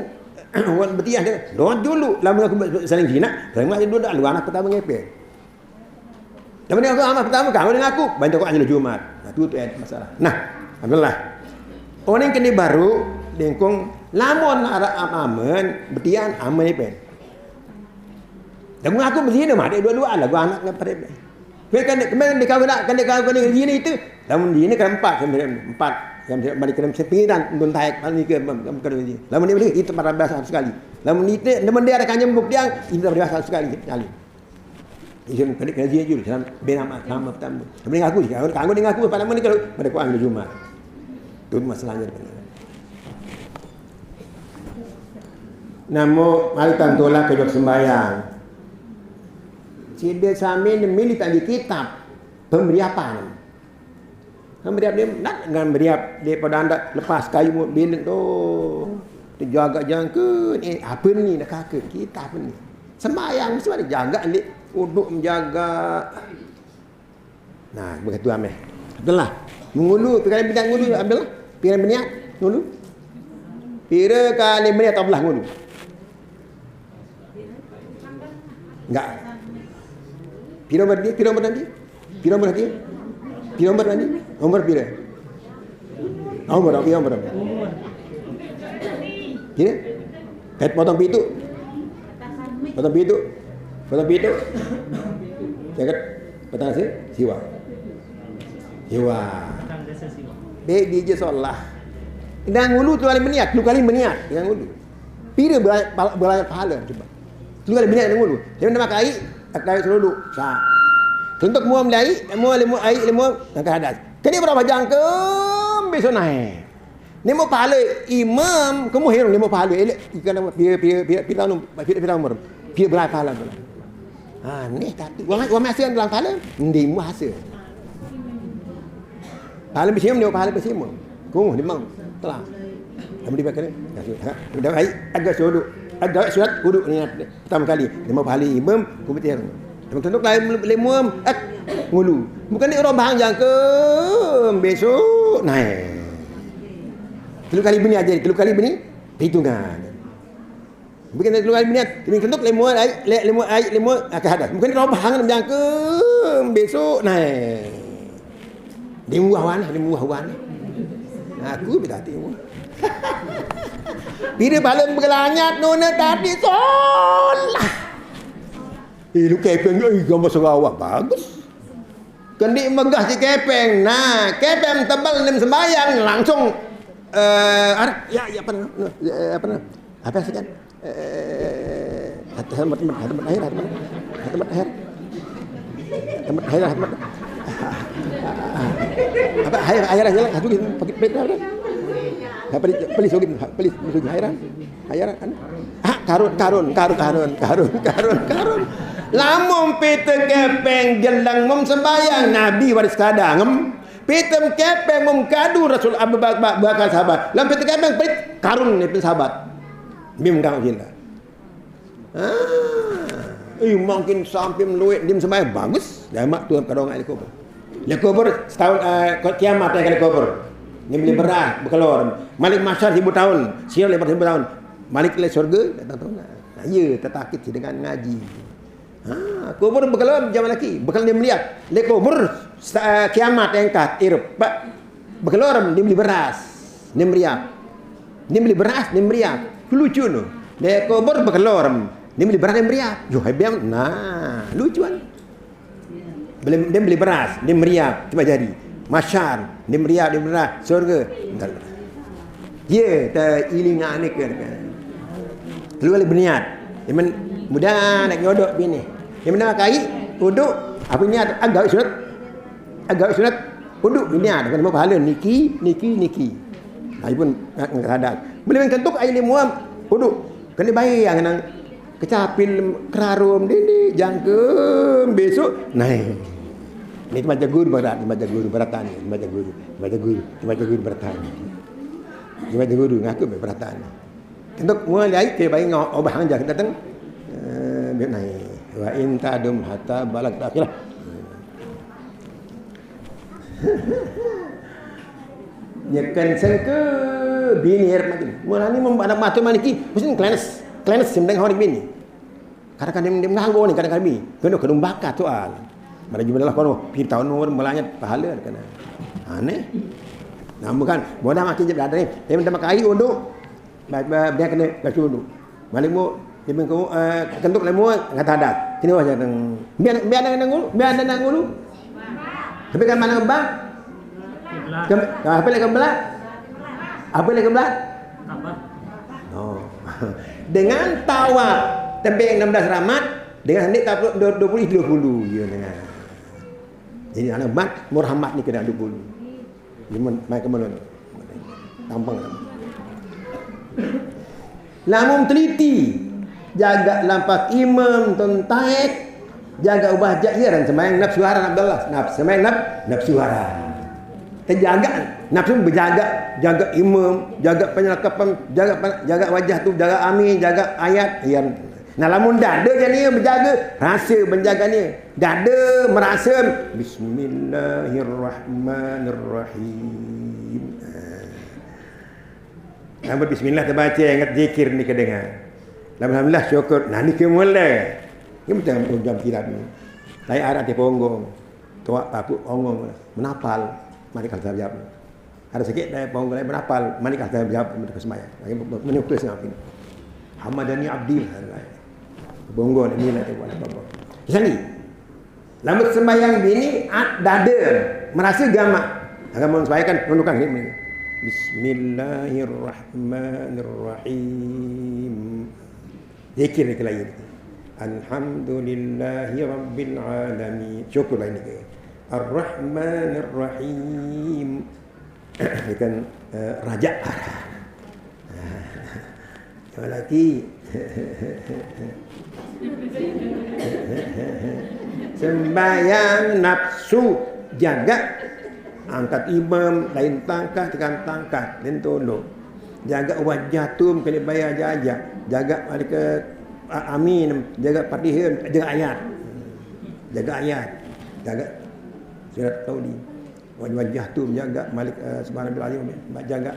Orang bertiah dia, "Rojulu, lama aku saling jinak, lama dia duduk luar anak pertama ngepel." Lama dia aku amat pertama, kamu dengan aku, bantu aku anjur Jumat. Nah, tu tu eh, masalah. Nah, Abdullah. Orang yang kena baru, lingkung, lamun arah aman, bertiah aman ngepel. Lagu aku berzina mah, ada dua-dua lagu anak dengan pada. Kau kan, kau kan, kau nak, kau kan, kau kan zina itu. Lamun zina kan empat, kan empat. Yang balik kena sepiran, untuk taek, paling ke, bukan zina. Lamun dia boleh, itu pada biasa sekali. Lamun itu, lamun dia ada kanyang bukti yang, itu pada biasa sekali, sekali. Izin kena kena zina juga, dalam bernama, nama pertama. Tapi dengan aku, kalau kamu dengan aku, pada mana kalau, pada Quran Jumat. Itu masalahnya. Namo mari tang tolak ke sembahyang. Sida sami milih tadi kitab pemberiapan. Pemberiap dia nak dengan beriap dia pada anda lepas kayu bilik tu. Terjaga jangka ni apa ni nak kaka kitab ni. Sembahyang mesti ada jaga ni. Uduk menjaga. Nah, begitu ameh. Abdullah, mengulu, pira minit ngulu, Abdullah? Pira minit ngulu? Pira kali minit Abdullah ngulu? Enggak. Pira umur dia? Pira umur nanti? Pira umur nanti? Pira umur nanti? Umur pira? Umur, pira umur? Pira? Kat potong pitu. Potong pitu. Potong pitu. Jagat. Potong hasil. Siwa. Siwa. Baik dia je seolah. Dengan ngulu tu kali meniat, tu kali meniat dengan ngulu. Pira belayar pahala cuba. Tu kali meniat dengan ngulu. Dia nama kai, kai seludu. Sa. Contoh mua melai, mua lemu ai lemu angkat hadas. Kena berapa jangka besok naik. Nemo pahala imam, kamu heran nemo pahala elek ikan nama pia pia pia pia tahun pia pia tahun pia belah pahala tu. Ha, ni tapi wang wang masih dalam pahala, ndi mu hasil. Pahala bisi imam, pahala bisi imam. Kamu di mau. Telah. Kamu di belakang ni. Ha, dah baik. Agak sudut. Agak surat kudu ni. Pertama kali, lima pahala imam, kumitir. Teman-teman lain lima, eh, ngulu. Bukan ni orang bahang jangka, besok naik. Telu kali bini aja, telu kali bini, perhitungan. Bukan telu kali bini, kami kentuk lima, ai, le-, lima, ai, lima, ah, ke hadas. Bukan ni orang bahang jangka, besok naik. Dia murah wan, dia murah wan. Aku bila hati murah. Bila bala bergelanyat nona tadi solah. Eh, lu kepeng, eh, gambar Sarawak bagus. Kendi megah si kepeng. Nah, kepeng tebal nem sembayang langsung eh ar-, ya ya apa nama? Eh, apa nama? Apa sih kan? Eh, hat-, hatamat, hatamat, hatamat akhir, hatamat, hatamat akhir. Hatamat akhir, hatamat. Apa akhir, akhir, akhir, satu gitu, pakai pelit apa? Apa di, pelit sogit, pelit, pelit sogit, akhir, akhir, kan? Ah, karun, karun, karun, karun, karun, karun, karun. Lamun pita kepeng geleng mum sembayang, Nabi waris kadang, em. Pita kepeng mum kadu Rasul Abu Bak-, Bak-, Bakar sahabat. Lamun pita kepeng pelit, karun ni pita sahabat. Bim kang cinta. Ah, eh, mungkin sampai meluit dim sembahyang bagus. Lemak tu kadang ai kubur. Le kubur setahun, eh, kiamat ya kali kubur. Ni beli beras, bekelor. Malik masyar seribu tahun, siap lepas seribu tahun. Malik le surga, datang tahun. Nah, ya, tetakit si dengan ngaji. Ha, kubur bekelor zaman lagi, bekal ni melihat. Le kubur sa-, kiamat angkat, irup. Pak, bekelor ni beli beras, ni meriap. Ni beli beras, ni meriap. Lucu tu. Le kubur bekelor, ni beli beras, ni meriap. Yo, hebiang. Nah, lucu kan? Beli, dia beli beras, dia meriap, cuba jadi. Masyar, dia meriap, dia beras, surga. Ya, ta ilingan ni ke. Keluar beniat. Dia men, mudah nak nyodok bini. Dia mana kai, uduk, apa niat, agak sunat. Agak sunat, uduk beniat. Kan pahala niki, niki, niki. Nah, pun nak sadar. Boleh main kentuk air limau, uduk. Kena bayar nang kecapil kerarum dini jangka besok naik. Ni macam guru berat, ni macam guru beratan ni, macam guru, macam guru, macam guru beratan. Ni macam guru ngaku beratan. Kentuk mulai ke bayi ngau obah anja datang. Eh, biar naik. Wa in tadum hatta balak akhirah. Nyekan sengke Bini heret mati. Mulane mun anak matur maniki, mesti klenes. Klenes sing deng hori bini. Kadang-kadang dia mengganggu ni, kadang-kadang bini. Kena kena bakar soal. Mana jumlah lah kono, pita tahun nomor melanya pahala kena. Aneh. Namun kan, bodoh makin je berada ni. Dia minta makai unduk. Ba-, ba-, dia kena kasih unduk. Balik mu, dia bengkau, eh, kentuk lemu, kata adat. Kini wajah teng. Biar, biar ada nang ulu, biar ada nang ulu. Tapi kan mana kembang? Kem-, apa lagi kembang? Apa lagi kembang? Oh. Dengan tawaf tebing enam belas rahmat, dengan hendak tak dua puluh, dua puluh, dua puluh, ya, dengan. Jadi, anak mat, murhamat ni kena dua puluh. Dia men-, mai ke mana ni? Tampang. Lamun teliti, jaga lampak imam tun taek, jaga ubah jak iya dan sembahyang nafsu haram, Abdullah. Nafsu sembahyang naf-, nafsu haram. Terjaga, nafsu berjaga, jaga imam, jaga penyelakapan, jaga pe-, jaga wajah tu, jaga amin, jaga ayat, iya. Nah, lamun dada jadi iya berjaga, rasa menjaga ni. Dada merasa, "Bismillahirrahmanirrahim." Lamun bismillah terbaca, ingat zikir ni kedengar. Lamun alhamdulillah, syukur. Nah, ni kemulai. Ini macam jam kilat ni. Saya arah di ponggong. Tuak paku ponggong. Menapal. Mari kalau saya jawab. Ada sikit dari ponggong lain menapal. Mari kalau saya jawab. Mereka sembahyang. Lagi menyukai sengap ini. Hamadani Abdi. Ponggong ni lah. Dia buat apa-apa. Di sana. Lamun sembahyang bini, at-, dada, merasa gamak. Agak mun sembahyang kan, nundukkan ni. Bismillahirrahmanirrahim. Zikir ni ke lain. Alhamdulillahi Rabbil Alamin. Syukur lain ni ke. Ar-Rahmanirrahim. Ikan, eh, raja. Yang lelaki. Sembahyang nafsu, jaga angkat imam, lain tangkah, tekan tangkah, lain tolong. Jaga wajah tu, kena bayar jaga. Jaga mereka, a-, amin, jaga Fatihah, jaga ayat. Jaga ayat. Jaga surat Tauli. Wajah tu menjaga Malik, eh, Subhanallah Azim, jaga.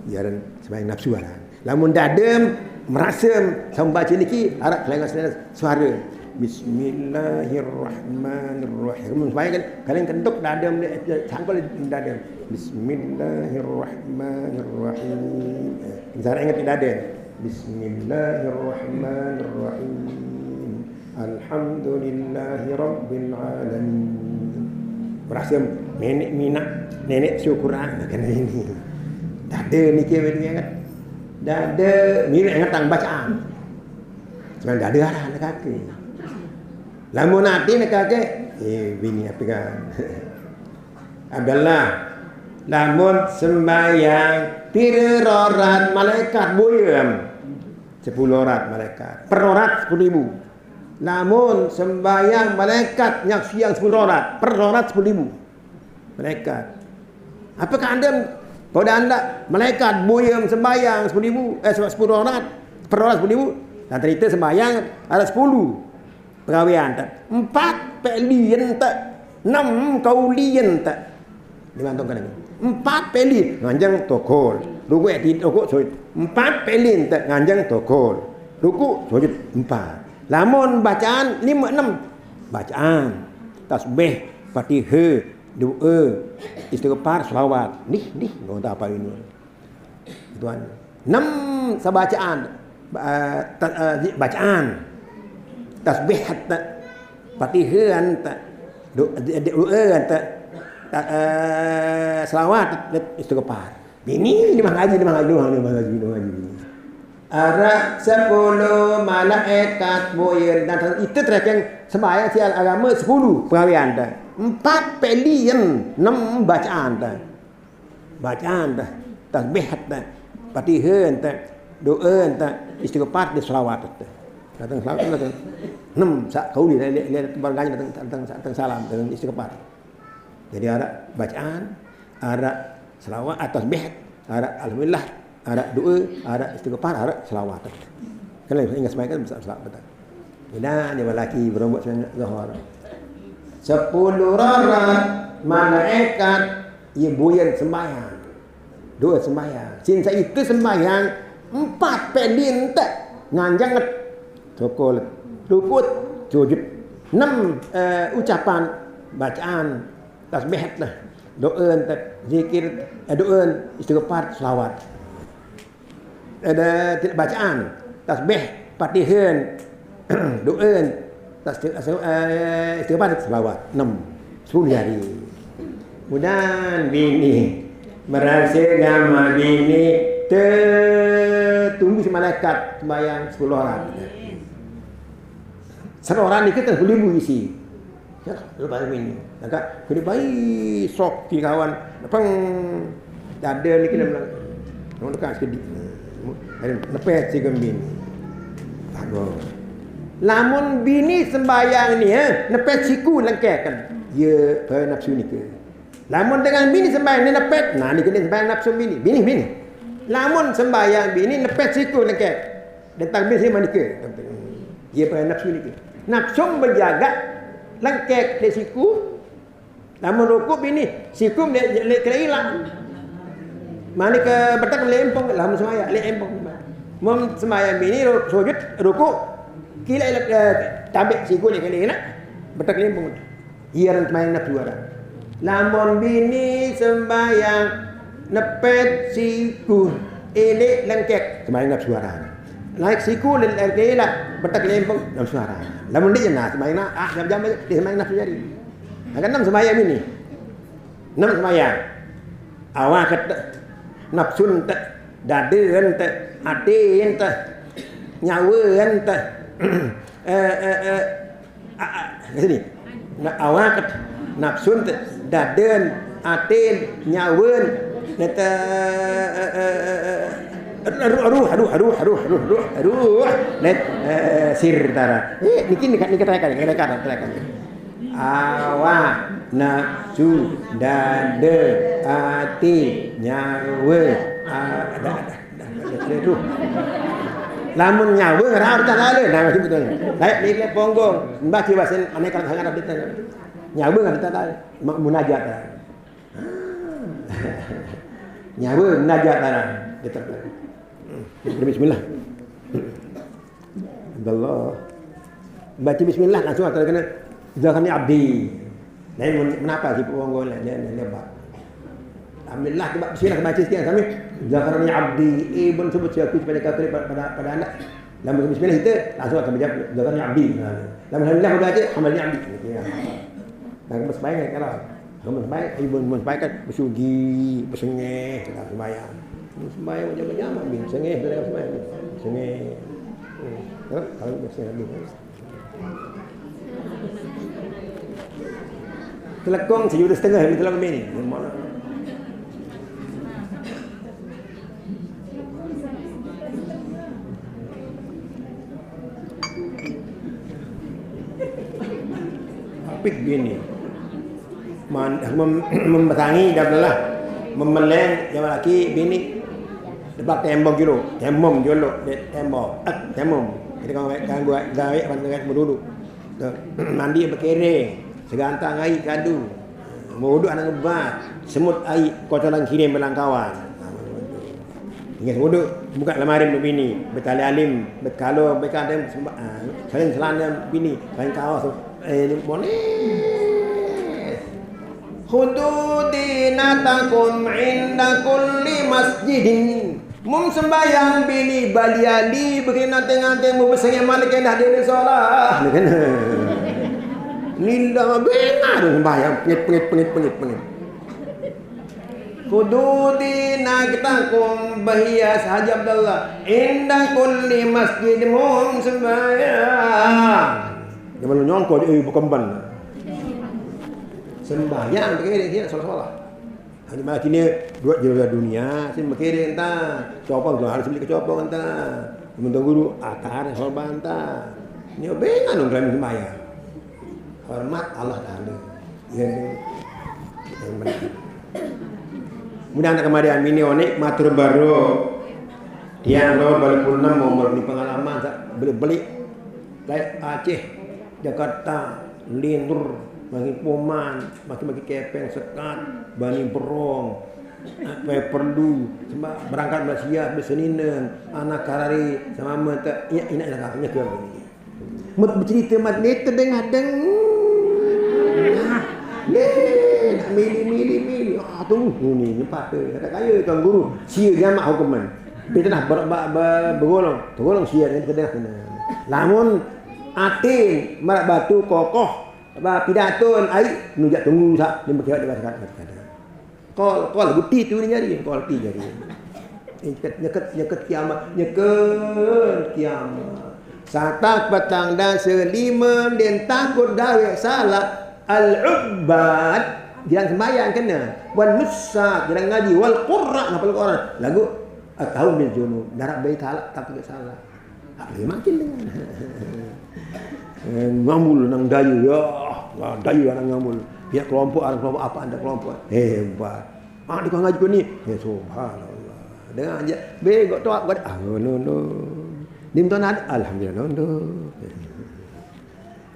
Jalan sembahyang nafsu lah. Lamun dadam, merasa, sama baca niki, harap kelengar suara. Bismillahirrahmanirrahim. Mun sembahyang kan, kalian kentuk dadam, sangkul dadam. Bismillahirrahmanirrahim. Eh, misalnya ingat dadam. Bismillahirrahmanirrahim. Alhamdulillahi Rabbil Alamin. Berasa nenek minat, nenek syukuran, kan ini. Dada ni kira dia ingat. Dada, ni ingat tang bacaan. Cuma dada arah nak kaki. Lamun hati nak kaki, eh, bini apa kan? Abdullah, lamun sembahyang, pira rorat malaikat buyam? Sepuluh rorat malaikat. Per rorat sepuluh ribu. Lamun sembahyang malaikat nyaksian sepuluh rorat, per rorat sepuluh ribu. Malaikat. Apa keadaan? Kau dah anda malaikat buyam sembahyang sepuluh ribu, eh, sepuluh rorat, per rorat sepuluh ribu. Dan cerita sembahyang ada sepuluh. Perawian tak. Empat pelin tak. Enam kaulian tak. Lima tong kena. Empat pelin nganjang tokol. Rukuk ati rukuk sujud. Empat pelin tak nganjang tokol. Rukuk sujud empat. Lamun bacaan lima enam. Bacaan. Tasbih, Fatihah, doa, istighfar, selawat. Nih, nih, nggak tahu apa ini. Tuan. Enam sabacaan. Ba-, ta-, eh, bacaan. Tasbih ta-, Fatihah ta-, do-, doa ta-, ta-, eh, selawat, istighfar. Bini, ini mah ngaji, ini mah ngaji, ini mah ngaji, ini mah ngaji. Ada sepuluh malaikat boyen dan itu terakhir yang sembahyang sial agama sepuluh perawian ta. Empat pelin, enam bacaan ta. Bacaan ta, tasbih ta, Fatihah ta, doa ta, istighfar ta, selawat ta. Datang selawat datang. Enam sa kauli le le le barganya datang datang datang salam datang istighfar. Jadi ada bacaan, ada selawat, ah, tasbih, ada alhamdulillah, ada doa, ada istighfar, ada selawat. Kalau ingat sembahyang kan bisa selawat betul. Ina ni lelaki berombok sembahyang Zuhur. Sepuluh rorat malaikat ye buyan sembahyang. Doa sembahyang. Sin saitu sembahyang empat pedin tak nganjang nget. Sokol. Rukut. Sujud. Enam, eh, ucapan bacaan tasbih lah. Doa tak zikir, eh, doa istighfar, selawat. Ada tidak bacaan, tasbih, patihan, doa, tas-, eh, istighfar, selawat. Enam. Sepuluh hari. Mudahan bini merasa gamal bini tertunggu si malaikat sembahyang sepuluh orang. Satu orang dikit kan seribu isi. Ya, lu bayar bini. Maka kena baik sok kiri kawan. Peng. Dada ni kena bilang. Orang dekat sekedi. Nepet si gembin. Bagus. Lamun bini sembahyang ni, eh, nepet siku lengkek kan. Ya, pada nafsu ni ke. Lamun dengan bini sembahyang ni nepet, nah ni kena sembahyang nafsu bini. Bini, bini. Lamun sembahyang bini nepet siku lengkek. Datang bini sini manika. Dia pada nafsu ni ke. Nafsu berjaga lengkek di siku. Lamun rukuk bini, siku le-, le-, kena hilang. Mani ke betak lempong, lamun semaya, lempong. Mun semaya bini ru-, sujud, rukuk, kila, eh, tambik siku le kena hilang. Betak lempong. Iya orang sembahyang nafsu orang. Lamun bini sembahyang nepet siku, elek lengkek, sembahyang nafsu orang. Naik siku le-, lengkek lah, betak lempong, nafsu orang. Lamun dia nah sembahyang na-, ah, jam-jam aja, dia sembahyang nafsu jari. Nah, kan enam sembahyang bini. Enam sembahyang. Awak kata, nafsu ente, dada ente, ati ente, nyawa ente. Eh, eh, eh, a-, a-, ke sini. Na-, awak, nafsun, te-, daden, atin, nyawen, nete, eh, eh, eh, eh, ruh, ruh, aduh, aduh, aduh, ruh, ruh, aduh, net, eh, sir, tara. Eh, niki, niki, niki, tekan, niki, tekan, tekan. Awak, nafsu, dade, ati, nyawe, a-, ada, ada. Aduh. Lamun nyawe ngarah udah tak ada. Nah, masih betul. Baik, ni dia ponggong. Mbah kibasin aneh kalau sangat update. Nyawe ngarah udah tak ada. Ma-, munajat. Nyawe munajat, tara. Dia tak ada. Bismillah. Allah. Baca bismillah langsung akan kena. Zakarni abdi. Nah, ini men-, menapa si ponggong lah, dia, dia, dia, Alhamdulillah, kita bismillah, kita baca sikit kami. Zakarni abdi, eh, pun sebut si aku pada kata pada, pada, pada anak. Lamun bismillah kita langsung akan baca zakarni abdi. Nah, lamun alhamdulillah udah aja, amalnya abdi. Gitu ya. Nah, kita sembahyang kan, kalau kamu sembahyang, ibu mau sembahyang kan bersugi, bersengeh, kita sembahyang. Sembahyang macam-macam, bin sengeh, kita sembahyang. Sengeh. Hmm. Kalau, kalau bersengeh, bin. Telekong sejuta setengah, lebih telekong bini. Apik bini. Man-, mem-, membesangi dah belah. Memeleng yang laki bini. Debat tembok julu, tembok julu, dek tembok. Eh, tembok. Kita kau gawe, gawe, gawe, apa dengan dulu. Mandi berkere, segantang ai kadu. Mau uduk anak ngebat, semut ai kotoran kirim belangkawan. Ingat uduk, buka lemari bini, betali alim, betkalo, bekadem, semba-, ah, saling celana bini, saling kaos, eh, ini mones. Khudu dinatakum inda kulli masjidin. Mum sembahyang bini bali ali, begini nanti-nanti mu bersengit malik endah dia ni solah. Ni kan. Ninda bengah dia sembahyang, pengit, pengit, pengit, pengit, pengit. Khudu dinatakum, berhias Haji Abdullah. Inda kulli masjid, mum sembahyang. Dia malu nyongkol, eh, bukan ban. Sembahyang, begini dia, solah-solah. Hanya malah kini buat juara dunia, sih mikir entah. Copong tu harus beli kecopong entah. Mentang guru, atar, hormat entah. Ni bengah dong kami sembahyang. Hormat Allah Ta'ala. Ya, yang benar. Mudah anak kemari amin ni onik matur baru. Tiang lo balik puluh enam mau beli pengalaman, beli-beli. Kayak Aceh, Jakarta, Lindur, Bani Poman, Bani Kepeng, Sekat, Bani Berong, Ape perlu, sebab berangkat Malaysia, beseninen, anak karari, sama mata, iya, ina, ina, ina, ina, ina, Mut bercerita mat ni tedengah deng. Ni nak mili mili mili. Ah, tu ni nyempat tu. Kata kaya tuan guru. Sia jamak hukuman. Tapi dah ber, ber, ber, bergolong. Tergolong sia ni tedengah kena. Lamun atin marak batu kokoh ba pidaton ai nujak tunggu sak ni berkewat dekat kata. Qol, qol, guti tu dia nyari, qol ti nyari. Nyeket, nyeket, nyeket kiamat, nyeket kiamat. Satak petang dan selima, den takut dawek salah. Al-ubbad, jiran sembahyang kena. Wan nusak, jiran ngaji. Wal qurra, ngapal Quran. Lagu, atau bil junub, darab bayi talak, takut salah. Apa makin dengan? Eh, ngambul nang dayu, ya. Wah, dayu nang ngambul. Pihak kelompok, ada kelompok apa, ada kelompok. Hebat. Ah, dia ngaji kau ni. Ya, subhanallah. Dengan aja. Begok tu, ah, no, no. Dim tuan ada. Alhamdulillah, no, no.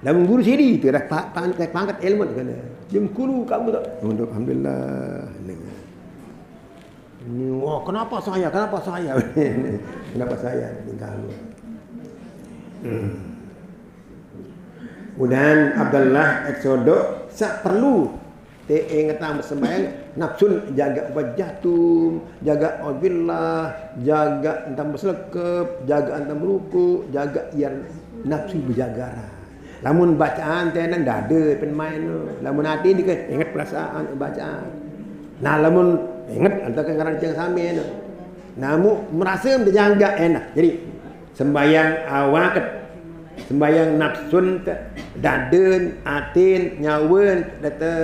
Dalam guru sini tu dah pa-, pangkat, pangkat ilmu tu kena. Dim guru kamu tak? Untuk alhamdulillah. Ni. Ni, wah, kenapa saya? Kenapa saya? Kenapa saya? Ni kamu. Hmm. Kemudian Abdullah Exodo sak perlu te ingetang bersembahyang nafsun jaga ubat jatum, jaga auzubillah, jaga entang berselekep, jaga entang berukuk, jaga iar nafsu berjaga. Lamun bacaan tenang dada pen main tu. Lamun ati dike inget perasaan bacaan. Nah, lamun inget entang ke ngaran ceng sami tu. Namu merasa menjaga enak. Jadi sembahyang awak, sembahyang nafsun te, daden, atin, nyawen, dete,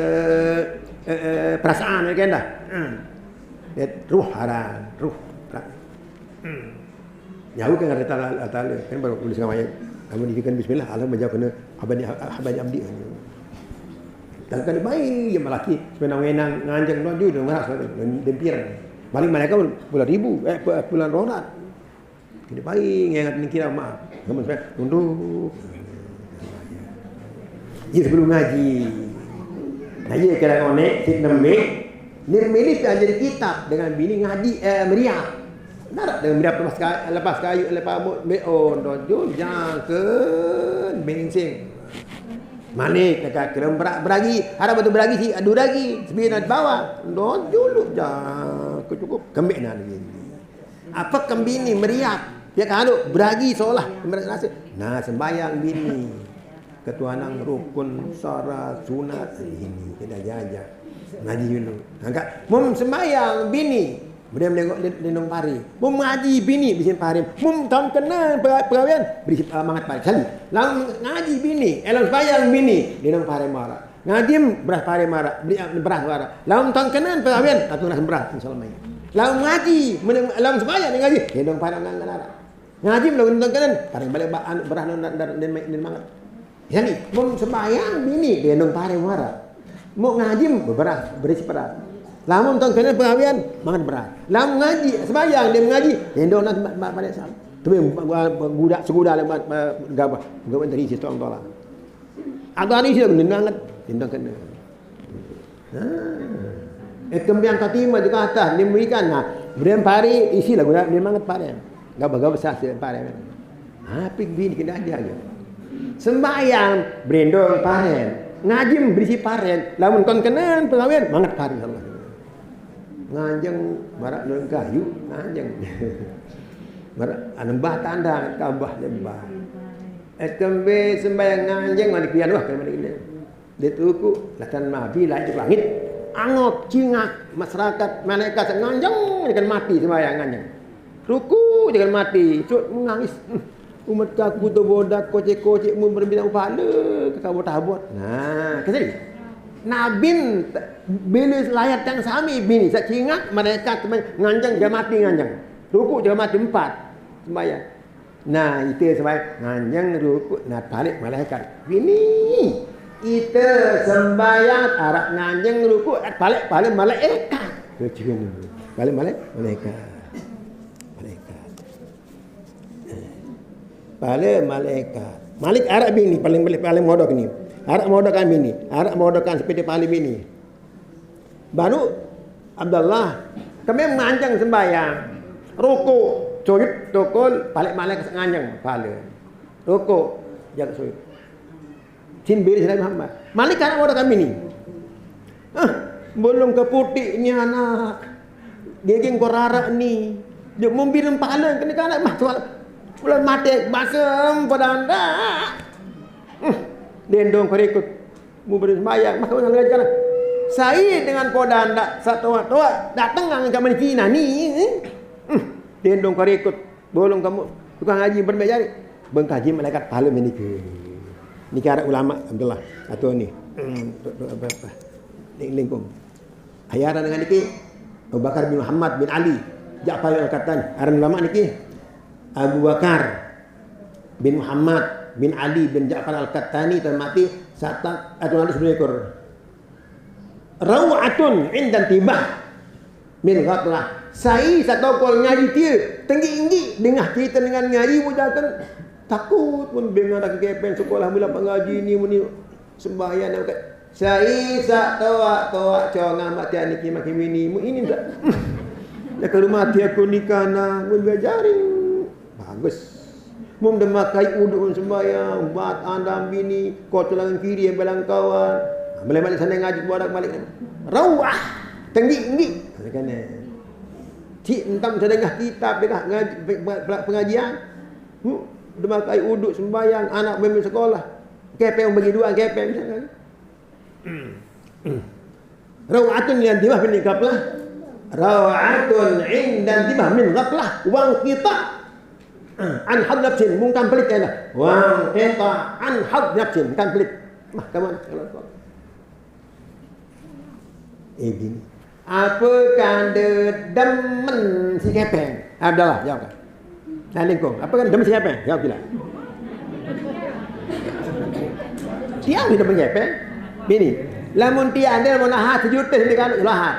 eh, eh, perasaan kan dah. Hmm. Det ruh haran, ruh. Hmm. Nyawa kan ada tala, tala kan baru tulis ngamai. Namun dia kan bismillah, Allah menjawab kena abadi abadi abdi. Tangkan baik yang lelaki sebenang wenang nganjeng doju dengan merasa dempir. Balik mereka puluh ribu, eh, puluhan rorat. Kini baik ngengat ni kira maaf. Namun saya tunduk. Iya sebelum ngaji. Nah, iya kira konek, cik nembe. Nir milih pelajari kitab dengan bini ngaji, eh, meriah. Narak dengan meriah lepas kayu, lepas kayu, lepas mut, be, oh, dojo, jangken, bengsing. Manik, kata kira berak, beragi. Harap betul beragi si, adu lagi. Sebenarnya bawah. Dojo, lu, jangken, cukup. Kembik nak lagi. Apa kembini meriah? Ya kalau beragi seolah. Nah, sembahyang bini. Ketuhanan rukun, syarat, sunat, ini kita jajah. Ngaji dulu. Angkat. Mum sembahyang bini. Kemudian menengok lindung pari. Mum ngaji bini, bisin pari. Mum tahun kena perawian, beri mangat pari. Sekali. Lalu ngaji bini, elang sembahyang bini, lindung pari marah. Ngaji beras pari marah, beri beras marah. Lalu tahun kena perawian, atau beras, insya Allah. Lalu ngaji, lalu sembahyang ngaji, lindung pari nang kena. Ngaji lagu nonton kenen, paling balik ba anu berah non dan dan dan mangat. Jadi, mun sembahyang bini gendong pare muara. Mau ngaji beberah, berisi perah. Lamun nonton kenen pengawian, mangan berah. Lamun ngaji, sembahyang dia mengaji, gendong nanti balik sama. Tapi gua gudak seguda lebat gabah, gabah dari situ orang tolak. Agak hari situ gendong banget, gendong kenen. Ha. Eh, kembiang katima juga atas, dia memberikan. Nah, berian pare, isi lah guna, dia mangat pare. Gabah-gabah sah, pare. Ha, pik bini kena aja aja. Sembahyang, berendong pare. Ngaji berisi pare. Lamun kon kenen pengawian, mangat pare Allah. Nganjeng, barak dalam kayu, nganjeng. Barak, anembah tanda, tambah lembah. Eh, kembe sembahyang nganjeng, mani pian wah, kena mani kena. Dia tu ku, latan Nabi lain di langit. Angok, cingak, masyarakat, malaikat, nganjeng, dia kan mati sembahyang nganjeng. Ruku, dia kan mati, sut menangis. Hmm. Umat kaku tu bodak, kocek-kocek, mun berbina upala, ke kabut-habut. Nah, ke sini. Nabin, bila layat yang sami, bini, sak cingak, malaikat, sembahyang, nganjeng, dia mati nganjeng. Ruku, dia mati empat, sembahyang. Nah, ite sembahyang nganjeng ruku, nah balik malaikat. Bini, ite sembahyang arak nganjeng ruku, balik, balik malaikat. Balik, balik malaikat. Malaikat. Balik malaikat. Malik arak bini, paling, paling, paling modok ni. Arak modokan bini. Arak modokan sepeda paling bini. Baru Abdullah, kami manjang sembahyang. Rukuk, sujud, tukul, balik malih ke nganjang, pahala. Rukuk, jaga sujud. Sin biri sira Muhammad. Malih kana wadah kami ni. Ah, bulung ke putik ni anak. Giging ko rarak ni. Dia mumbi rempala kena kana mah tuan. Bulan mati basem pada anda. Hmm. Dendong kerikut. Mumbi sembahyang mah kau ngajar. Saya dengan poda anda satoa-toa datang ngan kami Cina ni. Hmm. Dendong kerikut. Bolong kamu tukang haji bermajari. Bengkaji malaikat pahala menika. Niki arah ulama Abdullah atau ni. Hmm, tu, tu, apa, apa. Ni lingkung. Ayaran dengan niki Abu Bakar bin Muhammad bin Ali Ja'far Al-Qattan. Aran ulama niki Abu Bakar bin Muhammad bin Ali bin Ja'far Al-Qattani termati saat atau nanti sebenarnya Raw'atun indan tibah min ghaflah. Sai satokol ngaji tia tenggi-enggi dengah cerita dengan ngaji mujakan takut pun bengan lagi kepeng sekolah mula pengaji ni muni sembahyang dan kat sai satoak-toak conga mati aniki makin mini mu ini tak. Ya ke rumah tia kunikana mun belajarin. Bagus. Mum demakai uduk sembahyang, bat andam bini, kotolan kiri yang belangkawan. Balik-balik sana ngaji, barak balik. Rawah, tinggi-tinggi. Kena. Cik entam sedengah kitab, dengah ngaji, pe- pe- pengajian. Hmm, demakai uduk sembahyang, anak memimpin sekolah. Kepeng bagi dua, kepeng misalkan. Raw'atun yang tiba min ghaflah. Raw'atun indan tiba min ghaflah. Wang kita an had nafsin mungkin pelit ya lah. Wang kita an had nafsin kan pelit. Mah kaman kalau kau. Eh gini. Apa kanda demen si kepeng? Abdullah jawab. Nah lingkung. Apa kan demen si kepeng? Jawab gila. Tiang tidak demen kepeng. Bini. Lamun tiang dia mau nahat sejuta sendiri kan lahat.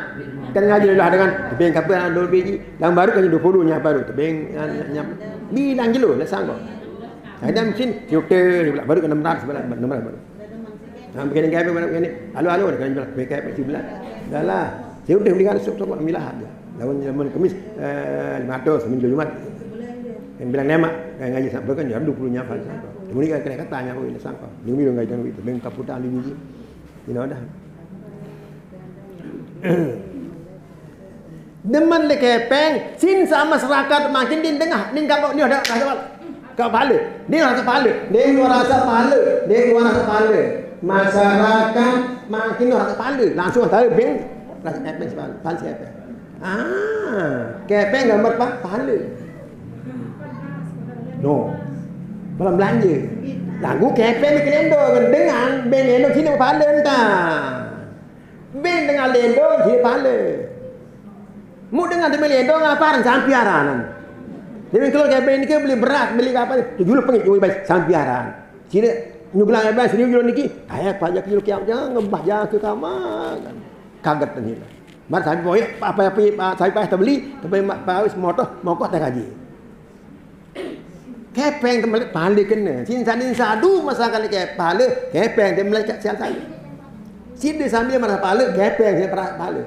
Kan ngaji lah dengan tebing kapal dua biji. Yang baru kan dua puluh nya baru tebing nyam. Bilang jelo lah sanggup. Ada mesin sejuta baru ke enam ratus enam ratus baru. Ha, begini kami mana begini. Alo alo nak jual kami kami si belah. Dahlah. Saya udah beli kan sok sok ambil lah dia. Lawan zaman kemis eh, lima ratus minggu Jumat. Yang bilang lemak kayak ngaji sampai kan jam dua puluh nyapa sampai. Kemudian kena kata nyapa ini sampai. Dia bilang ngaji itu bengkak putar di biji. You know dah. Demen le kepeng, sin sama serakat makin di tengah, ning kangkok ni ada rasa pala. Kepala, ni rasa pala, ni luar rasa pala, ni luar rasa pala. Masyarakat makin luar rasa pala, langsung tahu beng rasa kepeng sepala, pala kepeng. Ah, kepeng gambar apa? Pala. No. Belum belanja. Lagu kepeng ni kelendo dengan beng lendo sini pala entah. Bin dengan lendong dia pala. Mu dengan dia lendong apa aran sampiaran. Dia kalau kayak bin ke beli beras, beli apa, tujuh puluh pengit juga baik sampiaran. Sini nyuglang apa sini julun niki. Kayak pajak julun kiam jangan ngembah jangan ke kamar. Kaget ni. Mar sampai boy apa apa sampai pas terbeli, tapi mak pawis motor mokok tak gaji. Kepeng temelet pale kene. Sin sanin sadu masakan ke pale, kepeng temelet kat sial saya. Sida sambil marah pale, kepeng dia marah pale.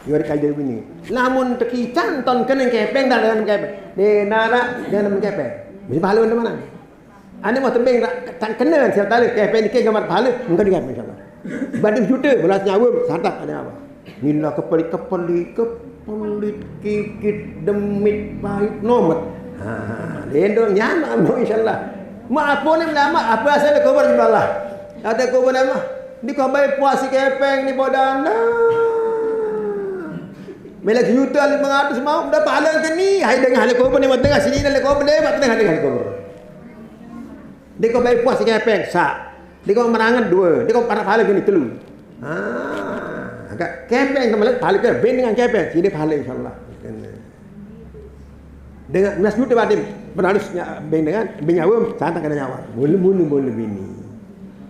Yo ada kaji bini. Lamun tekican ton kene kepeng dah dalam kepeng. Dia nara dia dalam kepeng. Mesti pale mana mana. Ane mau tembeng tak kene sial tale kepeng ni ke gambar pale, mungkin dia insyaallah. Badan juta belas nyawa santak ada apa? Nila kepelit-kepelit, kepelit, kikit, demit, pahit, nomet. Ha, lendong nyana mau insyaallah. Mak apa ni nama? Apa asal kubur insyaallah? Ada kubur nama? Di kau baik puasi kepeng ni bodana. Mela juta lima ratus mau dah pahala ke ni? Hai dengan ahli kubur ni tengah sini ahli kubur dia tengah dengan ahli kubur. Dia kau baik puasi kepeng sa. Dia kau merangan dua. Dia kau para pahala ke ni telu. Ah, agak kepeng sama lagi pahala ke ben dengan kepeng. Sini pahala insyaallah. Dengan mas juta batin berharus ben dengan ben nyawa santak kena nyawa. Mulu mulu mulu bini.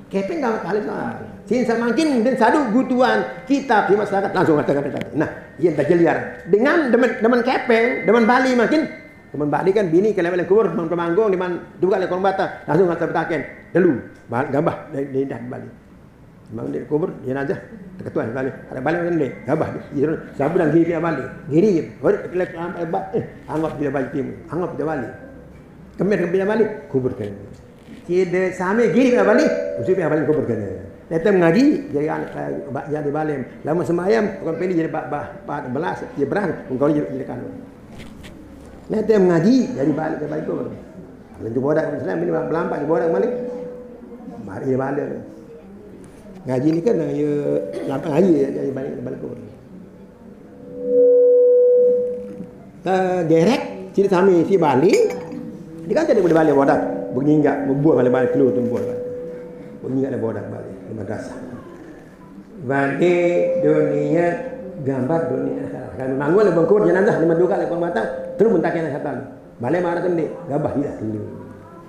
Kepeng gawa pahala soal. Sin samakin dan sadu gutuan kitab di masyarakat langsung kata-kata tadi. Nah, yang tak jeliar dengan demen demen kepeng, demen Bali makin demen Bali kan bini kalau dalam kubur teman pemanggung di man juga le korang bata langsung kata betaken dulu gambah dari dari dah Bali. Memang di kubur jenazah, terketuan balik. Ada balik kan dia, gabah dia. Dia sabu dan giri dia balik. Giri je. Baru kita lihat, eh, anggap dia balik timu. Anggap dia balik. Kemir dia balik, kuburkan. Tidak sampai giri dia balik, usip dia balik kuburkan. Datang ngaji, jadi anak, eh, ba-, jadi balim. Lama sembahyang, bukan pilih jadi ba-, ba-, ba-, belas, dia berang, engkau jadi, jadi kanu. Datang ngaji, jadi balik, jadi balik kubur. Lalu tu bodak Islam ini belampak di bodak balik. Mari dia balik. Ngaji ni kan, ya, lampak ngaji ya, jadi balik, balik kubur. Tergerek, sini sami si Bali. Dia kan tidak boleh balik bodak. Menginjak, membuat balik-balik keluar tu buat. Menginjak dia bodak balik di madrasah. Balik dunia, gambar dunia akhirat. Kalau memang boleh bengkur jenazah, lima dua kali pun matang, terus mentakin akhirat. Balik marah tu ni, gabah dia dulu.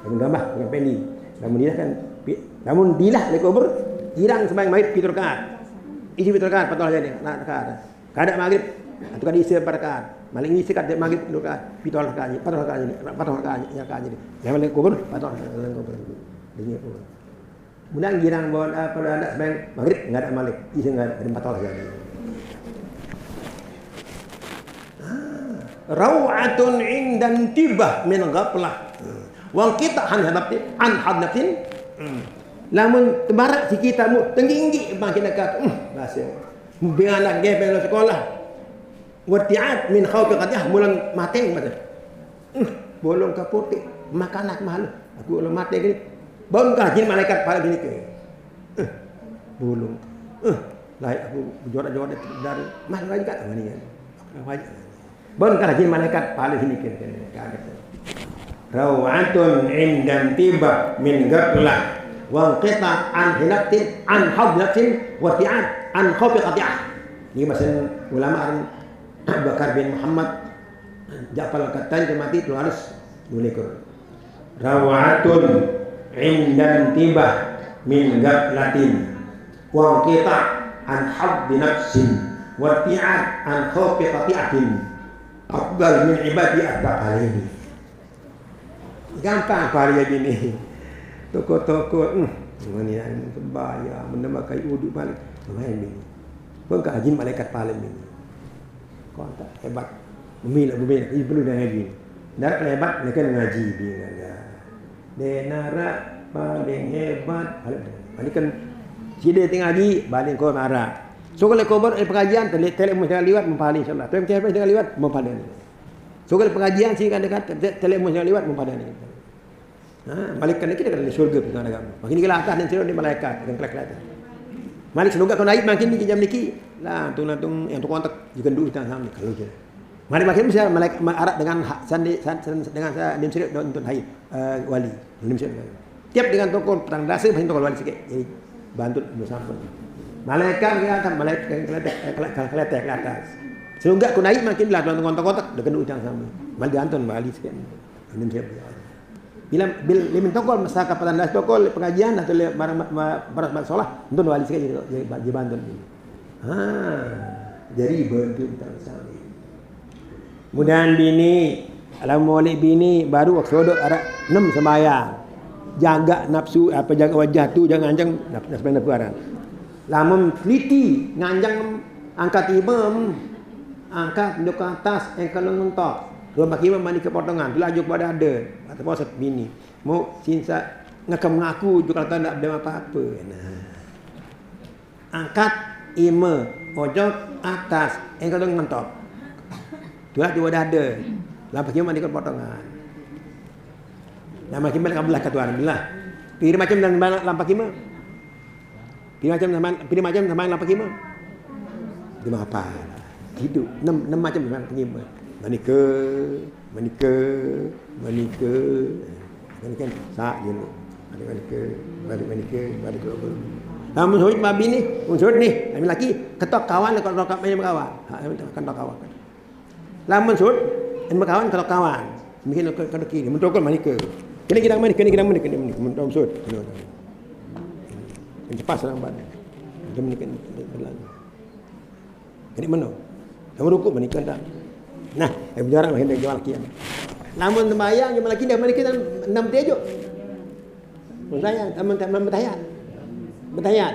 Kalau gabah, dengan peli. Namun dia kan, pi-, namun dilah dia kubur, jirang sembahyang maghrib, pitu rakaat. Isi pitu rakaat, patah jadi, nak rakaat. Kada maghrib, tu kan isi empat rakaat. Maling isi kada maghrib, dua rakaat, pitu rakaat, empat rakaat, empat rakaat, ya rakaat jadi. Yang balik kubur, patah dalam kubur. Dia kubur. Kemudian girang bawa apa ada sembahyang maghrib, enggak ada malik. Isi enggak ada, ada empat orang jadi. Ah, rau'atun indan tibah min ghaflah. Wang kita han hadapti, an hadaptin. Hmm. Lamun tebarak si kita mu, tenggi-inggi makin dekat. Hmm, bahasa. Biar anak gepeng sekolah. Wati'at min khaufi qati'ah, mulang mateng, mata. Hmm, bolong kapote, makanak malu. Aku ulun mate gini. Baun kah jin malaikat pala gini ke. Eh, bolong. Eh, lain aku jodoh-jodoh dari. Mah lagi kat mana ya? Aku lagi. Baun kah jin malaikat pala gini ke. Kaget. Rau'atun indan tibah min ghaflah. Wa qita an hilatin an hadratin wati'at an khaufi qati'ah. Ini bahasa ulama Abu Bakar bin Muhammad Ja'far Al-Qattan, dia mati dua ratus dua likur. Rau'atun indan tibah min ghaflatin. Wa qita an haddi nafsin. Wa ti'at an khaufi qati'atin. Afdal min ibadi adzakaraini. Gampang parian bini. Toko-toko, hmm, ini yang sembahyang, mendemakai uduk balik. Lumayan bini. Pun kajin malaikat paling bini. Kontak hebat. Bumi lah, bumi lah. Ini perlu dah ngaji. Dah hebat, ni kan ngaji bini ada. Denara paling hebat. Balik. Ini kan sida tengah ngaji, balik kau marah. So kalau kau buat, eh, pengajian, telik, telik mesti liwat, mempali insyaAllah. Tuan kepala tengah liwat, mempali. So kalau pengajian sih kan dekat, te-, telik mesti liwat, mempali. Ha, malaikat ni kita kan di syurga, kita ada. Makin kita atas ni, di malaikat, dan kelak-kelak. Malik semoga kau naik makin ni jam niki. Lah, tung, tung, yang tu kontak, juga dulu kita sama, kalau je. Malik makin bisa malaikat ma-, arak dengan ha-, sandi, san-, san-, dengan sa-, dim sirik, untuk hai, eh, wali. Dim sirik. Tiap dengan tokol, petang dasa, masih tokol wali sikit. Jadi, bantu, belum sampai. Malaikat ke atas, malaikat ke atas, eh, ke, ke, ke atas, ke atas. Semoga kau naik makin lah, tuan kontak-kontak, dekat dulu jangan sampai. Malik diantun, wali sikit. Dim sirik. Bila, bila, bila tokol, masa kapatan das tokol, pengajian, atau le, mar-, mar-, mar-, mar-, mar-, solah, entun wali sekali, dia, dia bantu. Ha, jadi bantu tentang sami. Mudahan bini, alam molek bini, baru waktu sodok arak enam sembahyang. Jaga nafsu, apa, jaga wajah tu, jangan anjang naf-, nafsu, nafsu arak. Lamun teliti, nganjang angkat imam, angkat, tunjuk ke atas, engkau ngentok. Kalau bagi imam mandi kepotongan, tu laju kepada ada. Atau maksud bini. Mau sinsa ngekam ngaku juga kalau tak ada apa-apa. Nah. Angkat, ima, ojok, atas, engkau tu ngentok. Tulah dua dada. Lampah kima ni potongan. Nama kima nak belah katuan belah. Piri macam dan lampah kima. Piri macam sama, piri macam sama lampah kima. Lima apa? Hidup. Enam, enam macam sama lampah kima. Manika, manika, manika. Kan, kan, sa je lu. Ada manika, balik manika, balik ke apa? Lamun sulit babi ni, mun sulit ni, kami laki, ketok kawan, ketok kawan, main kawan. Ha, ketok kawan. Lamun sulit, main kawan, ketok kawan. Mungkin ke, ke kiri, mun tokol manika. Kena kita manika, kena kita manika, kena manika. Mun tokol sulit. Kena, kena. Kena cepat serang ban. Kena manika, kena berlalu. Kena mana? Lamun rukuk manika tak? Nah, eh, bicara makin dari jual kian. Lamun sembahyang, jual lagi dah manika enam tejo. Bertayat, amun tak, amun bertayat. Bertayat.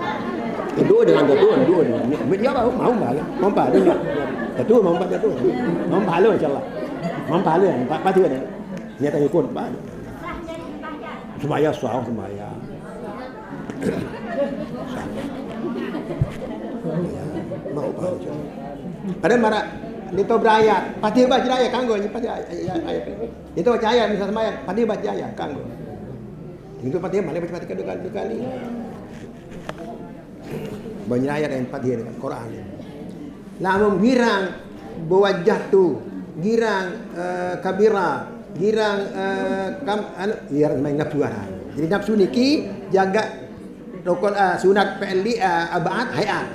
Itu dengan jatuh, itu. Dia mau, mau malu, mau pahala. Jatuh, mau pahala, jatuh. Mau pahala, insya Allah. Mau pahala, empat, empat dia. Niat yang ikut, Pak. Semaya, sah, semaya. Mau pahala, insya Allah. Ada marah, dia tahu berayat. Pasti baca ayat, kanggo, ini pasti ayat, ayat, ayat. Dia tahu baca ayat, misal semaya, pasti baca ayat, kanggo. Itu pasti malah baca, baca kedua kali, dua kali. Banyak ayat yang pati dengan Quran. Lamun girang bawajah tu, girang eh, kabira, girang eh, kam anu, girang main nafsu arah. Jadi nafsu niki jaga rokok ah, sunat fi'li ah, abaat hayat.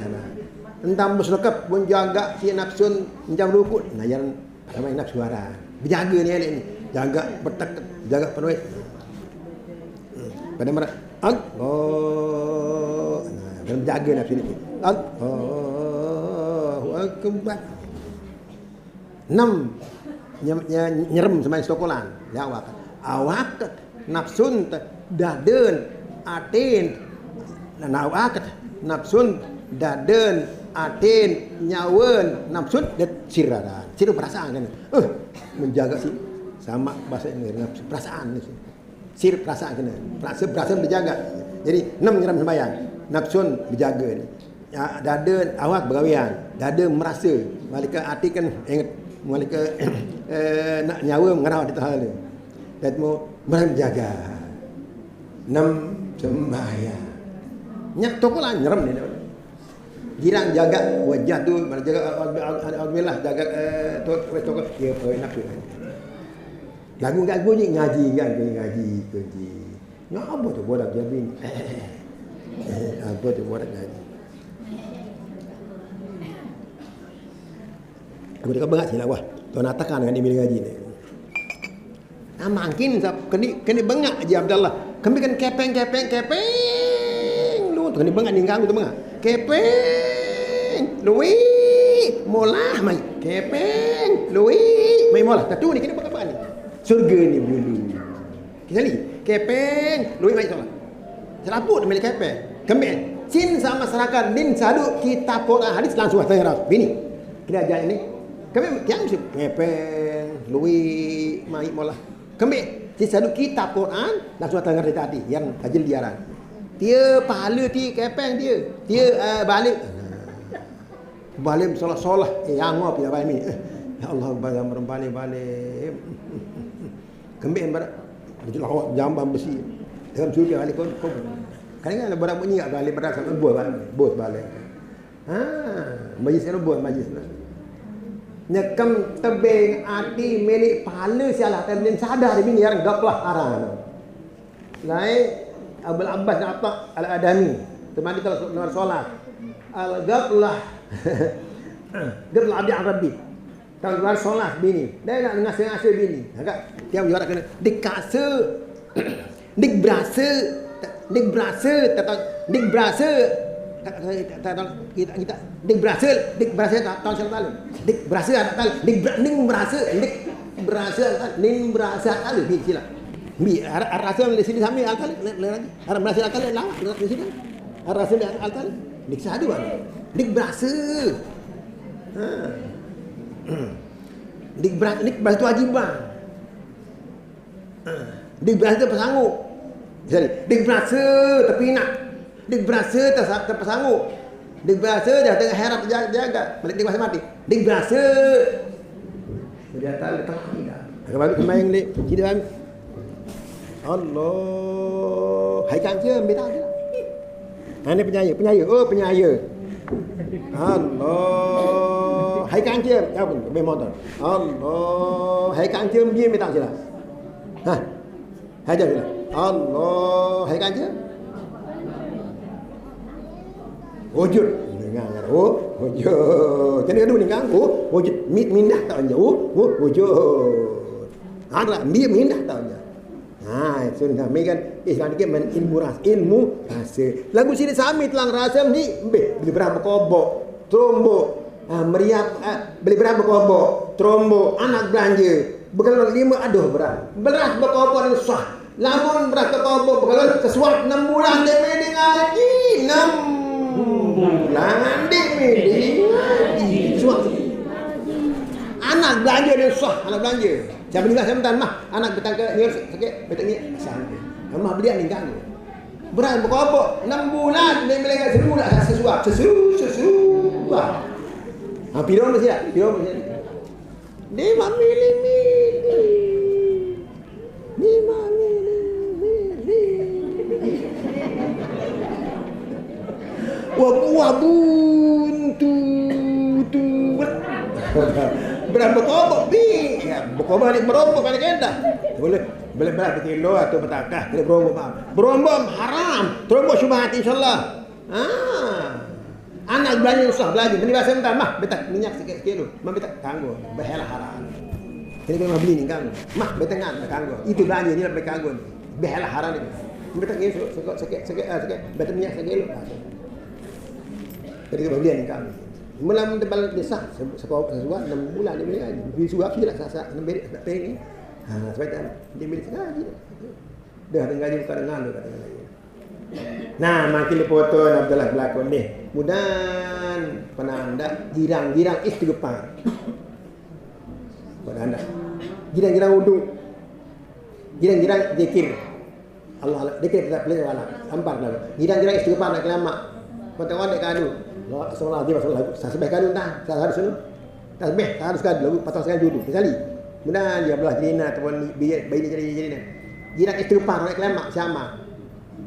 Tentang musnakab pun jaga si nafsun jam rukuk. Nah, yang sama enak suara. Berjaga ni elek ni. Jaga betek, jaga penuh. Pada marah, Allah. Nah, kena berjaga nafsu ni. Allahu Akbar. Enam. Nye- nye- Nyerem sama stokolan. Ya Allah. Awak, nafsun, daden, atin. Nah, awak, nafsun, daden, atin, nyawen, nafsun, dan sir aran. Sir perasaan kan. Eh, menjaga sih sama bahasa Inggris, perasaan ni. Sir perasaan kena. Perasa, perasaan dijaga. Jadi, enam nyeram sembahyang. Nafsun dijaga ni. Ya, dada awak begawean. Dada merasa. Malika ati kan ingat. Malika eh, nak nyawa mengarah di tahala. Dan mau merem jaga. Enam sembahyang. Nyak toko lah nyeram ni. Girang jaga wajah tu, mana jaga alhamdulillah, jaga eh, tu, tu, tu, ya, pokok nak tu. Lagu kat bunyi ngaji kan, ngaji, ngaji. Ngapa tu borak jabin? Apa tu borak ngaji? Aku cakap bangat silap wah. Tuan atakan dengan dia bila ngaji ni. Ah, makin sap kena kena bengak je Abdullah. Kami kan kepeng kepeng kepeng. Lu tu kena bengak ni ganggu tu bengak. Kepeng. Lui. Molah mai. Kepeng. Lui. Mai molah. Katu ni kena bengak ni. Surga ni bulu. Kita ni. Kepeng. Lui mai solat. Selaput milik kepeng. Kami. Sin sama masyarakat din sadu kita Quran hadis langsung tanya bini. Kena ajar ini. Kami kian mesti kepeng. Lui. Mai molah. Kami, si sadu kitab Quran, langsung datang ngerti tadi, yang tajil diaran. Dia pahala ti kepeng dia. Dia uh, balik. Balik solah-solah, eh, yang apa ya balik ni. Ya Allah, balik balik. Kami berat. Betul awak jamban besi. Dalam surga balik kau. Kan ada berat bunyi tak balik berat sama buat balik. Bos balik. Ha, majlis kan buat majlis lah. Nyekam tebing ati milik pahala si Allah Taala dan sadar bini yang gaplah arah. Lai Abul Abbas Atta Al Adami. Temani kalau luar solat. Al gaplah. Gaplah abdi an Rabbi. Kalau luar solat bini. Dia nak ngasuh-ngasuh bini. Agak tiap juara kena dikasa. Dik berasa, dik berasa, tata, dik berasa, tata, kita, kita, dik berasa, dik berasa, tata, tata, tata, dik berasa, tata, dik ber, ning berasa, dik berasa, tata, ning berasa, tata, bi sila. Bi, ara, ara rasa di sini sambil alkali, le, le lagi. Ara berasa alkali, lawa, le di sini. Ara rasa di alkali, dik sadu kan. Dik berasa. Ha. Dik berasa, dik berasa tu ajiban. Dik berasa terpesangu. Sorry. Dik berasa terpinak. Dik berasa terpesangu. Dik berasa dah tengah herat jaga. Balik dik berasa mati. Dik berasa. Dia tak letak tidak. Kalau balik kemain dik. Tidak kami. Allah. Hai kancil, ambil tak ada. Ha, ni penyaya, penyaya. Oh, penyaya. Allah. Hai kancil. Ya pun, lebih motor. Allah. Hai kancil, dia minta sila. Ha. Hai dia sila. Allah. Hai kancil. Wujud. Dengar, oh, wujud. Kena dulu ni kan. Oh, wujud. Mindah tak anja. Oh, wujud. Ha, tak, mindah tak anja. Ha, sunnah. Mai kan Islam ni kan main ilmu ras, ilmu rasa. Lagu sini sami telang rasa ni, beh, beli berah berkobok, terombok, ha, meriap, ha, beli berah berkobok, terombok, anak belanja, bekalon lima aduh berah. Berah berkobok ni sah. Lamun berah berkobok bekalon sesuap enam bulan dia main ngaji, enam bulan dia main ngaji. Suap. Anak belanja dia sah, anak belanja. Siapa ni saya minta mah, anak betang ke nyur sakit, betul ni. Mah beli ni kan. Berat berkobok enam bulan dia melengah sebulan sesuap, sesu, sesuap. Ha, piro mesti ya, piro mesti. Dia memilih-milih. Dia memilih-milih. Wa buah buntu tu. Berapa kobok bi? Ya, berkobok ni merokok kan kena. Boleh boleh berapa kilo atau bertakah kena berombok mah. Berombok haram. Berombok syubhat insyaallah. Ah. Anak belanja usah belanja. Beli bahasa minta mah, betak minyak sikit-sikit lu. Mah betak kanggo. Behelah haram. Ini kan beli ni kanggo. Mah betengan kanggo. Itu belanja ni lebih kanggo. Behelah haram ni. Betak ni sikit-sikit sikit. Betak minyak sikit lu. Jadi kita beli ni kanggo. Mula mun tebal desa sebuah sebuah enam bulan dia beli. Beli suap dia lah sasak enam beri tak pengen. Ha, sebab tak dia milik sekali. Dah dengan dia bukan dengan dia kata lagi. Nah, makin difoto Abdullah belakang ni. Mudahan pernah anda girang-girang istighfar. Pernah anda girang-girang wudu. Girang-girang zikir. Allah Allah, zikir kita pilih wala. Sampar dah. Girang-girang istighfar nak kelama. Kau tengok dek kanu. Astagfirullahaladzim, astagfirullahaladzim. Saya sebab kanu dah. Saya harus dulu. Tasbih, harus kan lagu patah sekali dulu. Sekali. Mudahan dia belah diri na ataupun biar bayi ni jadi jadi na. Jinak istighfar oleh kelemak sama.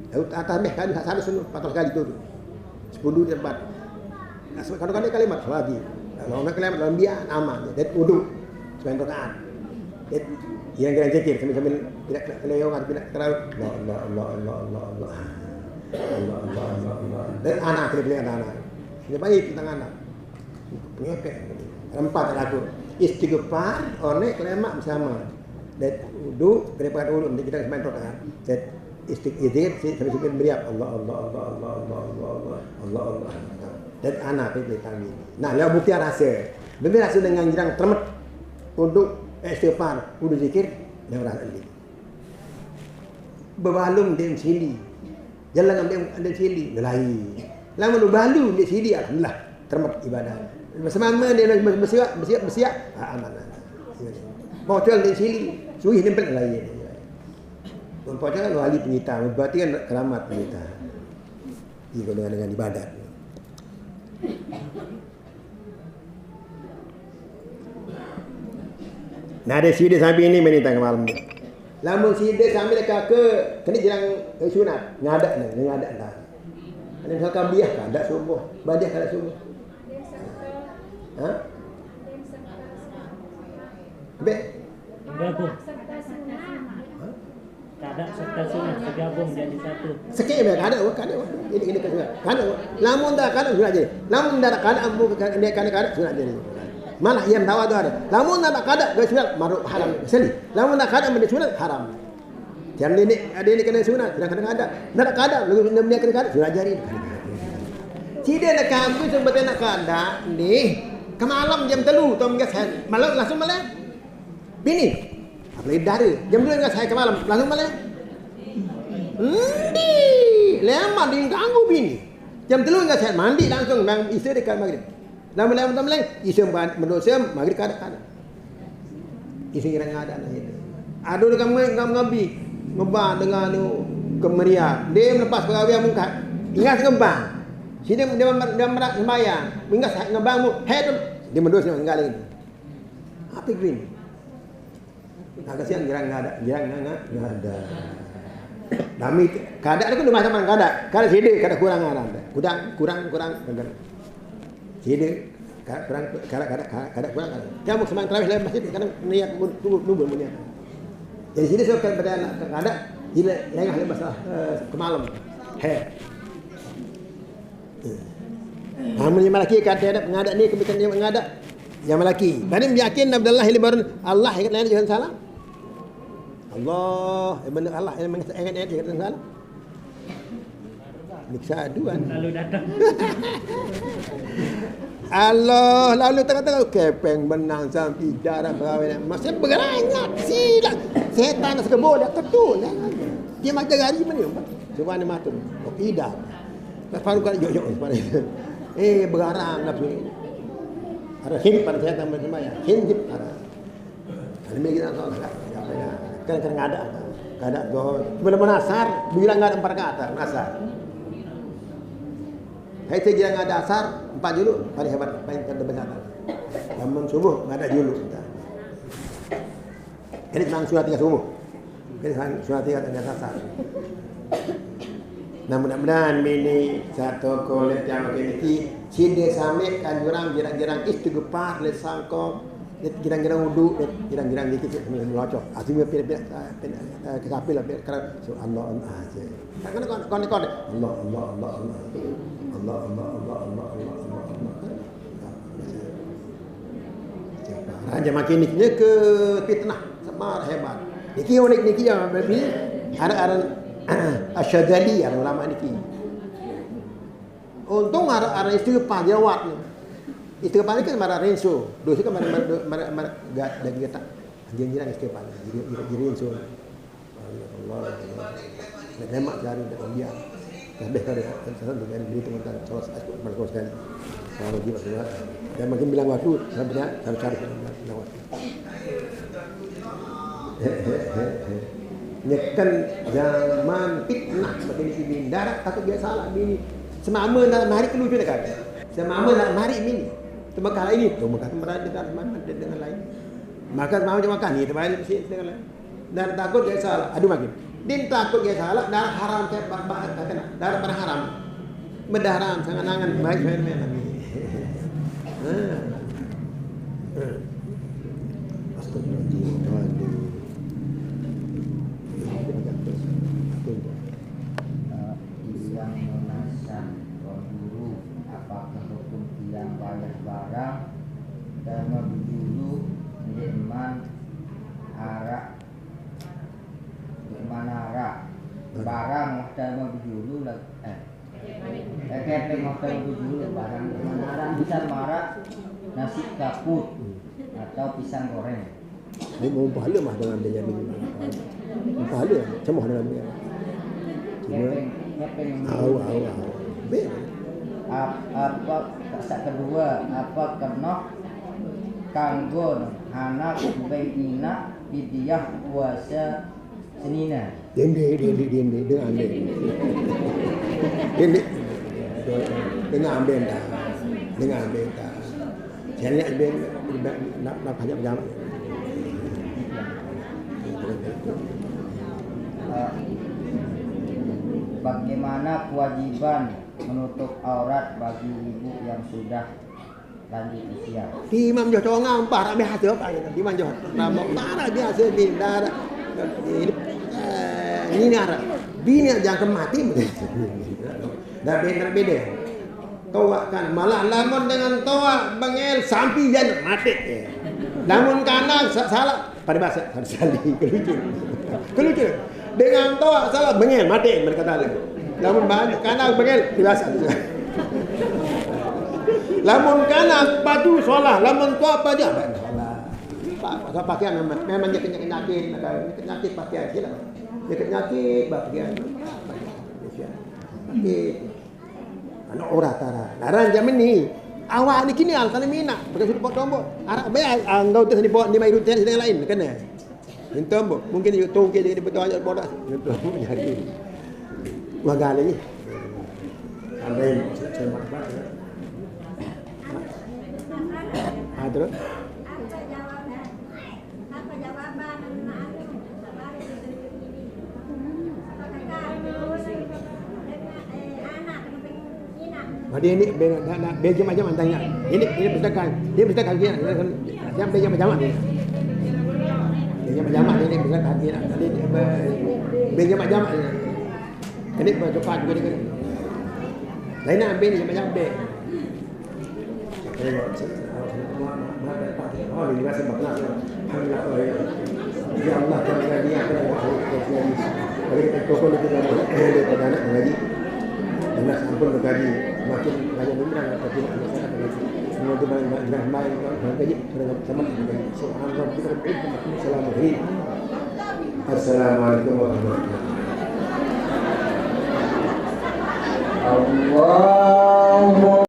Lalu tasbih kan harus dulu patah sekali tu. Sepuluh tempat. Nah, kalau kan kalimat lagi. Kalau nak kalimat dalam dia aman. Dan wudu. Sembilan rakaat. Dan yang kena zikir sambil-sambil tidak kena kelewat, tidak terlalu. Allah Allah Allah Allah Allah Allah. Allah Allah Allah Allah. Dan anak kena pilih anak. Dia baik tentang anak. Ngepek. Ada empat lagu. Istighfar, onek, lemak bersama. Dan wudu, kena pakai wudu, nanti kita sembang tu kan. Dan istighfar, si sampai sini beriak Allah Allah Allah Allah Allah Allah Allah Allah Allah. Dan anak pergi kami. Nah, lewat bukti rasa. Lebih rasa dengan girang termet untuk istighfar, wudu zikir, dan rasa ini. Bebalum dan sili. Jalan ambil, ambil sili, lelai. Lama lu balu ambil sili, alhamdulillah. Termat ibadah. Semama dia bersiap, bersiap, bersiap. Ah, aman, aman. Bocor ambil sili, suih nempel lelai. Bocor kan wali penyita, berarti kan keramat penyita. Iya, dengan, dengan ibadat. Nah, ada sida sampai ini meni tang malam. Lamun sida sampai dekat ke kena jirang, eh, sunat, ngadak ni, ngadak dah. Ada misalkan biah kada subuh, badiah kada subuh. Ha? Be? Gabung. Ha? Kada serta sunat segabung jadi satu. Sekali kada, kada, kada. Ini, ini kada. Kada. Lamun dah kada sunat jadi. Lamun dah kada ambu kada kada sunat jadi. Malah yang tawa tu ada. Lamun dah kada gak sunat maru haram sekali. Lamun dah kada meni sunat haram. Tiang ini ada ini kena sunat, tidak kena kada. Dah kada lalu dia kena kada sunat jadi. Tidak ada kampus yang betul nak kada ni. Kemalam jam telu tong gas malam langsung malam. Bini. Apalagi dara. Jam dua dengan saya ke malam. Langsung malam. Endi. Lemah diganggu bini. Jam telu dengan saya mandi langsung. Bang isteri dekat maghrib. Lama-lama tak malam. Isteri mendosa. Maghrib kada-kada. Isteri kira ngada nak itu. Aduh, dia kamu ngam ngabi. Ngebang dengan tu kemeriah. Dia melepas pegawai mungkat. Ingat ngebang. Sini dia dia merak sembahyang. Ingat ngebang mu. Hei tu. Dia mendosa enggak lagi. Apa gini? Nah, kasihan girang ngada, girang ngada, ngada. Kami kada ada kan rumah teman kada, kada sida, kada kurang ada. Kurang, kurang, kurang, kada. Sida, kada kurang, kada, kada, kada, kada kurang kada. Kamu semang terawih lain masjid, kada niat nubul niat. Jadi sida suka pada anak kada, sida lengah lain masalah eh, kemalem. He. Amun yang malaki kata ada pengadak ni kebiasaan yang mengadak yang malaki. Tadi yakin Abdullah ini baru Allah ingat lain jangan salah. Allah, eh, benar Allah yang mengadak ingat jangan salah. Niksa aduan. Lalu datang. Allah, lalu tengah-tengah kepeng benang sampai darah pegawai masih berangkat silap. Setan sekebo dah ketul. Dia macam gari mana? Coba ni matung. Oh, tidak. Baru kali jok-jok sebenarnya. Eh, begarang dah punya. Ada hidup pada saya tambah sembahyang. Hidup ada. Ada lagi nak soal tak? Kan kan ada. Kada doh. Cuma nama nasar, bilang ada empat kata nasar. Hai saya kira ada asar, empat dulu paling hebat, paling kada benar. Namun subuh ada dulu kita. Ini tentang surat tiga subuh. Ini tentang surat tiga tiga sasar. Nah, mudah-mudahan mini satu kulit yang begini ki sida sampai kan jurang girang-girang istighfar le sangkong girang-girang wudu girang-girang dikit melocok asli pil pil pil kesapil lah pil kerap Allah Allah aja. Kan kan kan kan Allah Allah Allah Allah Allah Allah Allah Allah Allah Allah Allah. Raja makin niki ke fitnah semar hebat. Niki unik niki yang babi ada aran Asyadali ada ulama niki. Untung ada aran istighfar jawab ni. Istighfar ni kan marah rinso. Dosa kan marah marah marah marah gat dan getak. Dia ngira ke Stefan, jadi jadi jadi insun. Allah, lemak jari dan dia. Lebih kali satu dan beri teman-teman salah satu berkos dan kalau dia semua. Dan makin bilang waktu sampai saya cari bilang waktu. Nyekan zaman fitnah makin di sini. Darat takut dia salah bini. Semama nak mari kelucu dekat. Semama nak mari mini. Teman kala ini, teman kata merada dengan lain. Maka mau cuma kami teman di sini dengan lain. Dar takut gak salah. Aduh makin. Din takut gak salah, dar haram saya bak bak kata nak. Dar pada haram. Bedah haram sangat nangan baik saya main lagi. Ha. Ha. Astagfirullahaladzim. Yang memasang dulu apakah hukum tiang bayar barang dan dulu Ndeqman araq, ndeqman araq barang wah dalem bejulu lagi. Eh. Eh, kepeng wah dalem bejulu barang ndeqman araq, misal maraq nasi kaput atau pisang goreng. Ini mau pahala mah dengan dia jadi. Mau pahala cemoh dengan dia. Cuma Kepeng, kepeng. Au, au, au. Be. Ap-, apa saq kedue, apa kenoh kanggo anak beng inaq pidiah puase senine. Dende, dende, dende, dengan dende. Dende. Dengan amben dah. Dengan amben dah. Saya nak ben nak nak banyak jamak. Eh, bagaimana kewajiban menutup aurat bagi ibu yang sudah lanjut usia? Di Imam Joh Tonga umpah, rame hati apa gitu. Di Imam Joh. Nama para biasa di darat. Ini eh, ini nara. Bini jangan mati. Dah beda beda. Toaq kan malah lamun dengan toaq bengel sampi jan mati. Lamun kana sa- salah pada bahasa pada sali kelucu. Kelucu. Dengan toaq salah bengel mati mereka kata lalu. Lamun bahan kana bengel biasa. Lamun kana padu salah, lamun toaq padu apa salah. Pak, pasal pakaian memang memang dia kena penyakit, ada penyakit pakaian sila. Dia penyakit pakaian. Penyakit. Anak orang tara. Larang jam ni. Awak ni kini al kalau mina. Bukan sudah buat tombol. Arah bayar anggau tu sini buat ni mai rutin sedang lain kena. Minta bu. Mungkin juga tongkil jadi betul aja bodas. Minta bu jadi. Magal lagi. Sampai saya mak. Ah terus. Jadi ini ben nak nak ben jam jam tanya. Ini ini misalkan dia misalkan dia yang ben jam jam ni. Ben jam jam ini misalkan dia nak tadi dia ben jam jam ni. Ini berdepan juga dia. Lain nak ben jam jam ben. Ya Allah, Tuhan kami yang telah berkata bagi kita toko ni kita ada daripada anak mengaji. Allah ampun berkaji makin banyak benar tapi nak masyarakat mengaji. Semua tu banyak banyak main mengaji. Subhanallah, kita berdoa. Assalamualaikum warahmatullahi wabarakatuh. Allahu